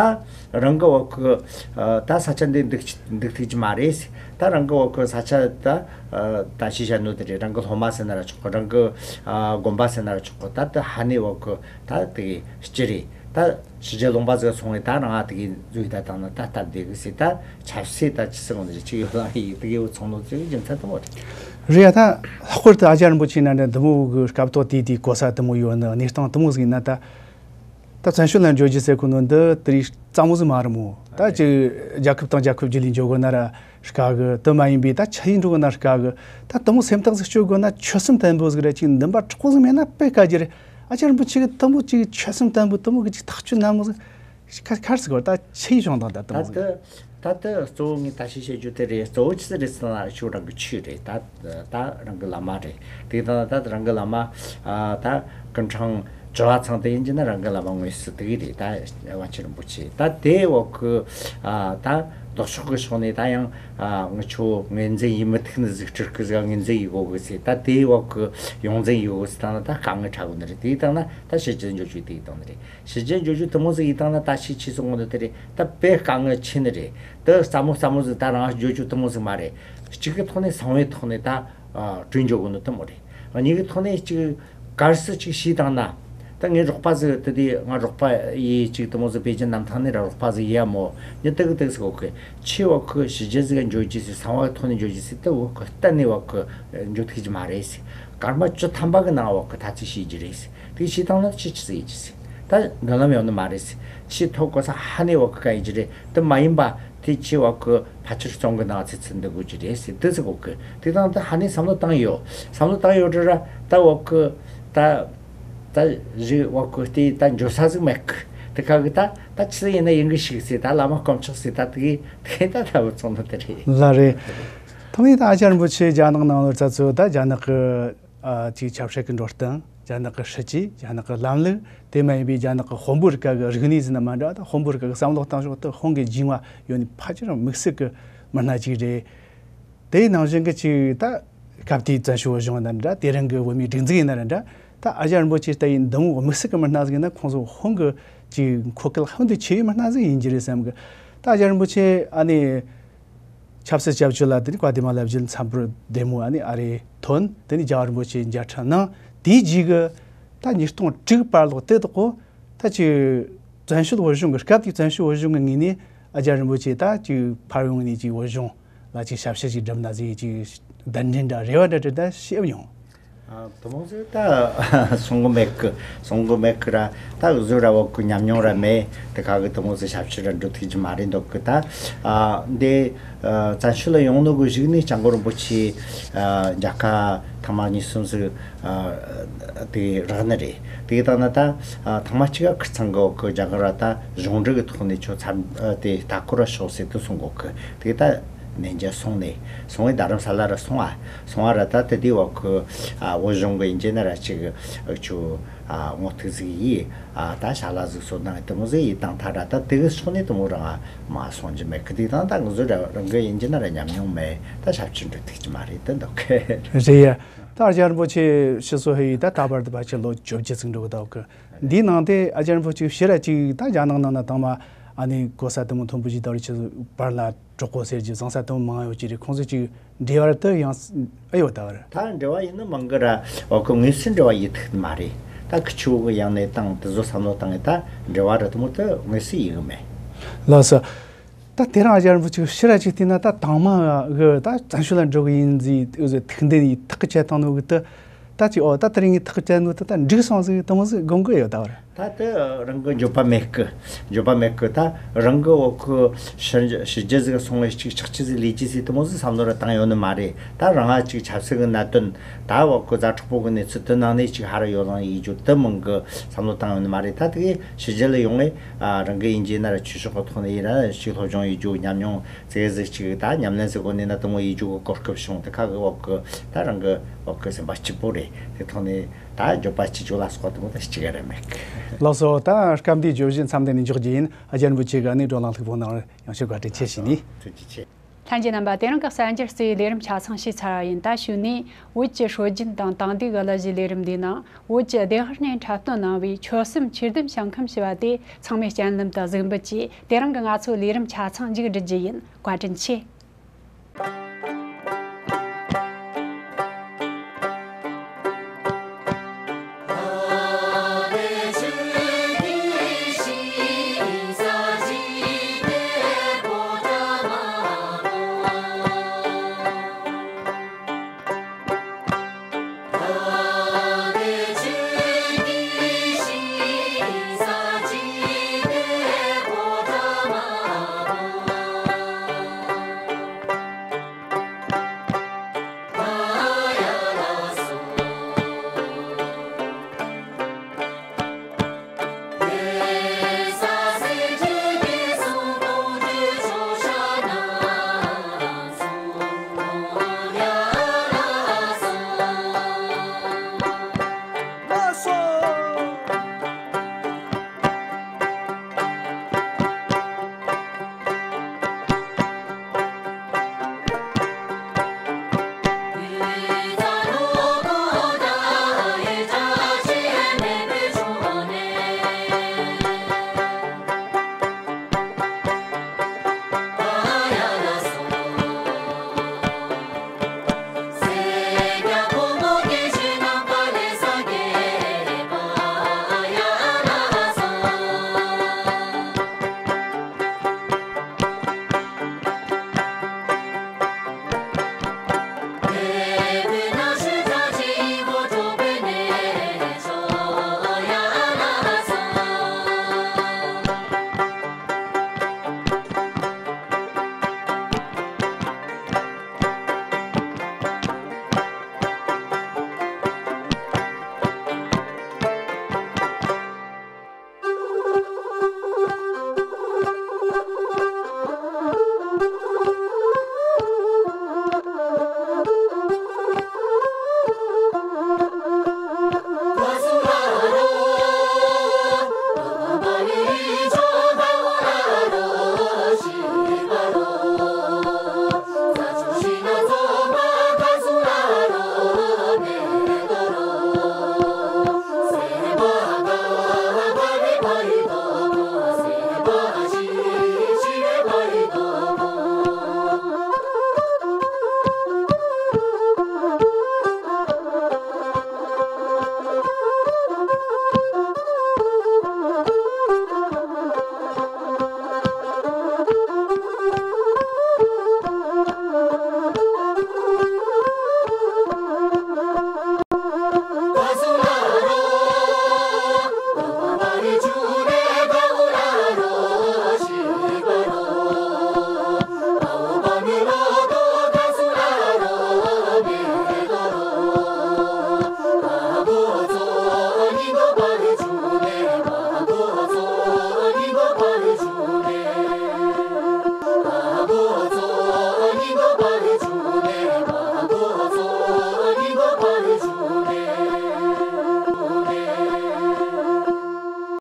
རང་གི་བ་གི་ད་ས་ཆ་འདི་འདུག་འདུག་ཐུབ་ཀྱི་མ་རེད། ད་རང་གི་བ་གི་ས་ཆ་ད་ད་ཤི་བྱ་ནོ་དེ་རེད། རང་གི་སློབ་མ་ཟེར་ན་ར་ཆོག་གི། རང་གི་དགོན་པ་ཟེར་ན་ར་ཆོག་གི། ད་ད་ཧ་ནི་བ་གི་ད་དེ་སྤྱི་རེད། ད་ཕྱི་རྒྱལ་ལུང་པ་ཟིག་སོང་བས་ད་རང་ཨ་དེ་གི་འཛུལ་ད་བཏང་ན་ད་སྟབས་བདེ་གི་ཟེར། ད་ཆབ་སྲིད་ད་ཅི་ཟེར་གོ་ནི་རེད། ཅིག་ཡོད་ལ་ཡིག་དེ་གི་བུ་ཚང་ནོ་ཅིག་རྒྱུ་མཚན་དེ་མོ་རེད། རེད་ཡ། ད་ལྷག་པར་དུ་ཨ་ཅག་རིན་པོ་ཆེ་ན་འདྲ་འདི་མོ་གི་སྐབས་ཐོག་དེ་དེ་གོ་ས་དེ་མོ་ཡོད་ནི་གནས་སྟངས་དེ་མོ་ཟིག་ཡིན་ན། ད་ད་བཙན་བྱོལ་ལ་འགྲོ་རྒྱུ་ཟེར་གོ་ནོ་འདི་དེ་རིགས་རྩ་མོ་ཟིག་མ་རེད་མོ། ད་ཅིག་རྒྱལ་ཁབ་དང་རྒྱལ་ཁབ་བརྒྱུད་ལས་འགྱོ་དགོ་ན་ར་དཀའ་གི། དེ་མ་ཡིན་པའི་ད་ཆ་ཡིན་འགྲོ་གི་ན་དཀའ་གི། ད་དེ་མོ་སེམས་ཐག་ཟིག་གཅོད་དགོ་ན་ཆོད་སེམས་བརྟན་པོ་ཟིག་ར་ཅིག་འདུན་པ་དྲག་པོ་ཟིག་མེད་ན་དཔེ་དཀའ་རྒྱུ་རེད། ཨ་ཅག་རིན་པོ་ཆེ་གི་དེ་མོ་ཅིག་ཆོད་སེམས་བརྟན་པོ་དེ་མོ་གི་ཅིག་ཐག་གཅོད་ན་མོ་ཟིག་ཁ་ཁར་སི་གོ་ད་ཆེ་ཡི་བྱུང་དང་ད་དུང་ད་ལྟ་ད་ལྟ་གཙོ་བོ་ངས་ད་ཤེས་བཤད་རྒྱུ་དེ་རེད། གཙོ་བོ་ཆི་ཟིག་རེད་ཟེར་ན་ཤུགས་རང་གི་ཆོས་རེད། ད་ད་རང་གི་བླ་མ་རེད། དེ་ད་ད་རང་གི་བླ་མ། ཨ། ད་ཀུན་ཁྲང་བཅུ་བ་ཚང་དེ་ཡིན་གྱི་ན་རང་གི་བླ་མ་དངོས་སུ་དེ་གི་རེད། ད་པཎ་ཆེན་རིན་པོ་ཆེ་ད་དེ་འོག་གི། ཨ། ད་ལྡོག་ཕྱོགས་གི་ཕྱོགས་ནས་ད་ཡང་། ཨ། ངི་ཆོ་ངོས་འཛིན་ཡིད་མི་ཐུག་ནི་ཟིག་སྤྲུལ་སྐུ་ཟིག་ངོས་འཛིན་ཡིད་གོ་གི་ཟེར། ད་དེ་འོག་གི་ཡོངས་འཛིན་ཡིད་གོ་ཟེར་ད་ན་ད་དཀའ་ངལ་ཕྲ་གོ་ནི་རེད། དེ་ད་ན་ད་ཕྱི་རྒྱལ་འགྱོ་རྒྱུ་དེ་གི་ད་ནི་རེད། ཕྱི་རྒྱལ་འགྲོ་རྒྱུ་དེ་མོ་ཟིག་ཡིན་དང་ན་ད་ཤི་ཆི་སོང་ངོ་ནི་དེ་རེད། ད་དཔེ་དཀའ་ངལ་ཆེ་ནི་རེད། དེ་སླ་མོ་སླ་མོ་ཟིག་ད་རང་འགྲོ་རྒྱུ་དེ་མོ་ཟིག་མ་རེད། གཅིག་གི་ཐོག་ནས་སང་བའི་ཐོག་ནས་ད་བྲོས་འགྲོ་གོ་ནི་དེ་མོ་རེད། གཉིས་གི་ཐོག་ནས་གཅིག་གར་སི་གཅིག་ཤི་དང་ན། ད་ངའི་རོགས་པ་ཟིག་དེ་དེ་ང་རོགས་པ་ཡིས་གཅིག་དེ་མོ་ཟིག་པེ་ཅིན་གནམ་ཐང་ནས་ར་རོགས་པ་ཟིག་ཡ་མོ་ཉི་དེ་གི་དེ་ཟིག་གོ་གི། ཆི་བ་ཁོ་ཕྱི་རྒྱལ་ཟིག་འགྲོ་རྒྱུ་ཟིག་སང་བའི་ཐོག་ནས་འགྲོ་རྒྱུ་ཟིག་དེ་བ་ཁོ་གཏན་ནས་བ་ཁོ་འགྲོ་ཐུབ་ཀྱི་མ་རེད་ཟིག་སྐར་མ་བཅུ་ཐམ་པ་གི་ནང་བ་ཁོ་ཐ་ཚིག་ཤི་རྒྱུ་རེད་ཟིག་དེ་ཤི་དང་ན་ཆི་ཆི་ཟིག་ཡིན་གྱི་ཟིག་ད་མདུན་ལམ་ཡོད་ནི་མ་རེད་ཟེར། ཆེས་ཐོབ་གོ་ས་ཧ་ནས་བ་གི་ག་ཡིན་གྱི་རེད། དེ་མ་ཡིན་པ་དེ་ཆེ་བ་གི་ཕལ་ཆེར་བཙོན་གི་ནང་ཚེ་ཚུད་འདུག་དགོས་ཀྱི་རེད་ཟེར། དེ་ཟེར་གོ་གི། དེ་དང་དེ་ཧ་ནས་བསམ་བློ་བཏང་ཡོད། བསམ་བློ་བཏང་ཡོད་དྲ་ར་ད་བ་གི་ད་ད་རི་བ་གི་དེ་ད་འགྱོ་ས་ཟིག་མེད་གི། དེ་ག་གི་ད་ད་ཆི་ཟིག་ཡིན་ན་ཡིན་གི་ཞིག་ཟེར། ད་བླ་མ་དཀོན་མཆོག་ཟེར། ད་དེ་གི་དེ་ད་ད་བུ་ཚོང་ནི་དེ་རེད། ལ་རེད། ཐོག་མའི་ད་ཨ་ཅག་རིན་པོ་ཆེ་རྒྱ་ནག་ནང་ལོ་ཙ་ཚོད་ད་རྒྱ་ནག་གི་ཨ། ཅིག་ཆབ་སྲིད་ཀྱི་འགྲོ་སྟངས། རྒྱ་ནག་གི་སྲིད་ཇུས། རྒྱ་ནག་གི་ལམ་ལུགས། དེ་མ་ཡིན་པའི་རྒྱ་ནག་གི་དཔོན་པོ་རིགས་ཀ་གི་རིག་གནས་ཟེར་ན་མ་འདྲ། ད་དཔོན་པོ་རིགས་ཀ་གི་བསམ་བློ་གཏོང་ཕྱོགས་དེ་དཔུང་གི་འཇིང་བ་ཡོད་ནི་ཕལ་ཆེར་དམིགས་བསལ་གྱི་མི་སྣ་ཅིག་རེད། དེའི་ནང་བཞིན་གྱི་ཅིག་ད་སྐབས་དེའི་བཙན་བྱོལ་བོད་གཞུང་དང་འདྲ། དེ་རིང་གི་བོད་མིའི་སྒྲིག་འཛུགས་ཡིན་ན་ར་འདྲ། ད་ཨ་ཅག་རིན་པོ་ཆེ་ལྟ་བུའི་འདི་མོ་དམིགས་བསལ་གྱི་མི་སྣ་ཟིག་ཡིན་ན་ཁོང་ཚོ་དཔུང་གི་ཅིག་མཁོ་གལ་ཧང་དུ་ཆེ་བའི་མི་སྣ་ཟིག་ཡིན་གྱི་རེད་བསམ་གི། ད་ཨ་ཅག་རིན་པོ་ཆེ་ཨ་ནི། ཆབ་སྲིད་སྐྱབས་བཅོལ་ལ་དེ་ནི་ཀྭ་ཏི་མ་ལ་བརྒྱུད་མཚམས་བར་བདེ་མོ་ཨ་ནི་ཨ་རིར་ཐོན། དེ་ནི་རྒྱལ་བ་རིན་པོ་ཆེ་མཇལ་འཕྲད་གནང་། དེའི་རྗེས་ཀྱི་ད་ཉིས་སྟོང་དྲུག་བར་ལོག་དེ་དག་གོ། ད་ཅིག་བཙན་བྱོལ་བོད་གཞུང་གི་སྐབས་དེའི་བཙན་བྱོལ་བོད་གཞུང་གི་ངོས་ནས་ཨ་ཅག་རིན་པོ་ཆེ་ད་ཅིག་ཕར་ཡོང་ནས་ཅིག་བོད་གཞུང་ལ་ཅིག་ཞབས་ཕྱི་ཅིག་སྒྲུབ་ན་ཟེར་ཅིག་གདན་འདྲེན་འདྲ་རེ་བ་འདྲ་འདྲ་ད་བྱས་མྱོང་། ཨ། དེ་མོ་ཟིག་ད་སོང་གི་མེད་གི། སོང་གི་མེད་གི་ར། ད་བཟོ་ར་བ་གི་ཉམས་མྱོང་ར་མེད། དེ་ཁ་གི་དེ་མོ་ཟིག་ཞབས་ཕྱི་ར་འགྲོ་ཐུབ་ཀྱི་མ་རེད་འདུག་གི། ད་ཨ་འདི་ཨ་བཙན་བྱོལ་ལ་ཡོང་ནོ་གི་གཞུག་ནས་སྐྱབས་མགོན་རིན་པོ་ཆེ་ཨ་མཇལ་ཁ་ཐེངས་མ་གཉིས་གསུམ་ཟིག་ཨ་དེ་རག་ནི་རེད། དེ་ལྟ་ན་ད་ཨ་ཐེངས་མ་གཅིག་ག་ཁིར་ཚང་གི་བ་གི་རྒྱ་གར་ར་ད་གཞུང་འབྲེལ་གི་ཐོག་ནས་ཁྱོད་འཚམས་ཨ་དེ་ལྟ་སྐོར་ར་ཤོག་ཟེར་དུ་གསུང་གོ་གི། དེ་ད་ ནན་ཅན་སོང་ནས་སོང་བས་རྡ་རམ་ས་ལ་ར་སོང་ཨ། སོང་ཨ་ར་ད་དེ་དུས་བ་ཁོ་ཨ་བོད་གཞུང་གི་ཡིན་གྱི་ན་ར་ཅིག་ཨ་ཁྱོད་ཨ་ངོ་ཐུག་ཟིག་ཡིས་ཨ་ད་ཞྭ་ལ་ཟིག་སོ་ན་དེ་མོ་ཟིག་ཡིས་བཏང་ཐ་ར་ད་དེ་གི་སོང་ནས་དེ་མོ་རང་ཨ་མ་སོང་གྱི་མེད་གི། དེ་དང་ད་ང་ཚོ་ར་རང་གི་ཡིན་གྱི་ན་ར་ཉམས་མྱོང་མེད། ད་ཞབས་ཕྱི་འགྲོ་ཐུབ་ཀྱི་མ་རེད་དེ་འདོད་གི། རེད་ཡ། ད་རྒྱལ་བ་རིན་པོ་ཆེ་ཕྱི་སོ་ཧེ་ཡིས་ད་ད་བར་དུ་ཕལ་ཆེར་ལོ་བཅོ་བརྒྱད་ཙམ་འགྲོ་གི་འདུག་གི། འདིའི་ནང་དེ་ཨ་ཅག་རིན་པོ་ཆེ་ཕྱིར་ར་ཅིག་ད་རྒྱ་ནག་ནང་ན་དང་མ་ཨ་ནི་གོ་ས་དེ་མོ་མཐོན་པོ་ཞིག་དར་ཆེ་བར་ལ་གྲོགས་པོ་ཟེར་གྱི་བཟང་ས་དེ་མོ་མང་ཡོད་ཀྱི་རེད། ཁོང་ཚོ་ཅིག་འབྲེལ་བ་དུ་ཡང་ཨེ་ཡོད་ད་བར། ད་འབྲེལ་བ་ཡིན་ན་མང་གི་ར། འོ་ཁོ་དངོས་སུ་འབྲེལ་བ་ཡིན་ཐུབ་མ་རེད། ད་ཁི་ཆོ་གི་ཡང་ནས་དང་དེ་ཚོ་བསམ་བློ་བཏང་ངས་ད་འབྲེལ་བ་ར་དེ་མོ་དུ་དངོས་སུ་ཡིན་གི་མེད། ལགས་སོ། ད་དེ་རིང་ཨ་ཅག་རིན་པོ་ཆེ་ཕྱིར་ར་ཅིག་བལྟས་ན་ད་དང་མ་གི་ད་བཙན་བྱོལ་ལ་འགྲོ་གི་ཡིན་ཟིག་ཐུགས་འདུན་ཡིས་ཐག་གི་བཅད་བཏང་ནོ་གི་ད། ད་ཅིག་ཨོ་ད་དེ་རིང་ངས་ཐག་གི་བཅད་ནོ་ད་ད་འགྲིག་སོང་ཟིག་དེ་མོ་ཟིག་དགོངས་གི་ཡོད་ད་བར། ད་དེ་རང་གི་འགྱོད་པ་མེད་གི། འགྱོད་པ་མེད་གི། ད་རང་གི་འོ་ཁོ་ཕྱི་ཕྱི་རྒྱལ་ཟིག་སོང་བས་ཅིག་ཆག་ཅི་ཟིག་ལས་ཅི་ཟིག་དེ་མོ་ཟིག་བསམ་བློ་ར་བཏང་ཡོད་ནི་མ་རེད། ད་རང་ང་ཅིག་ཆབ་སྲིད་གི་གནད་དོན་ད་འོ་ཁོ་ཛ་དྲག་པོ་གི་གནས་ཚུལ་དེ་ནང་ནས་ཅིག་ཧ་ར་ཡོད་ལང་ཡིད་འགྱོད་དེ་མང་གི་བསམ་བློ་བཏང་ཡོད་ནི་མ་རེད། ད་དེ་གི་ཕྱི་རྒྱལ་ལ་ཡོང་ངས་ཨ་རང་གི་ཡིན་གྱི་ན་ར་ཆོས་ཕྱོགས་གི་ཐོག་ནས་ཡིན་ར་ཅིག་སློབ་སྦྱོང་ཡིད་འགྱོད་ཉམས་མྱོང་ཙེ་ཟིག་ཅིག་ད་ཉམས་ལེན་ཟིག་གོ་ནས་ན་དེ་མོ་ཡིད་འགྱོད་གི་གོ་སྐབས་བྱུང་། དེ་ཁ་གི་འོ་ཁོ་ད་རང་གི་འོ་ཁོ་སེམས་པ་སྐྱིད་པོ་རེད། དེ་ཐོག་ནས་ད་འགྱོད་པ་སྐྱིད་འགྱོད་ལ་སོགས་དེ་མོ་ད་ཅི་ག་རེ་མེད་གི། ལགས་སོ། ད་སྐབས་འདིའི་བརྗོད་གཞི་མཚམས་འདི་ནས་འཇོག་རྒྱུ་ཡིན། ཨ་ཅག་རིན་པོ་ཆེ་གིས་ཨ་ནི་བགྲོ་གླེང་ལྷུག་པོ་གནང་བར་ཡང་བསྐྱར་བཀའ་དྲིན་ཆེ་ཞུས་ནས། ཐུགས་རྗེ་ཆེ། ལྷན་རྒྱས་རྣམ་པ། དེ་རིང་གི་གསར་འགྱུར་གཙོ་བོའི་ལས་རིམ་ཆ་ཚང་ཞུས་ཚར་བ་ཡིན། ད་གཞུག་ནས་བོད་ཀྱི་སྲོལ་རྒྱུན་དང་དེང་དུས་ཀྱི་གླུ་གཞས་ལས་རིམ་འདིའི་ནང་བོད་ཀྱི་བདེན་དཔང་ནས་འཁྲབ་སྟོན་གནང་བའི་ཆོལ་གསུམ་ཆོས་ལྡན་ཞིང་ཁམས་ཞེས་པ་དེ་ཚང་མས་སྤྱན་ལམ་དུ་གཟིགས་འབུལ་གྱིས། དེ་རིང་གི་ང་ཚོའི་ལས་རིམ་ཆ་ཚང་མཇུག་སྒྲིལ་རྒྱུ་ཡིན། བཀའ་དྲིན་ཆེ།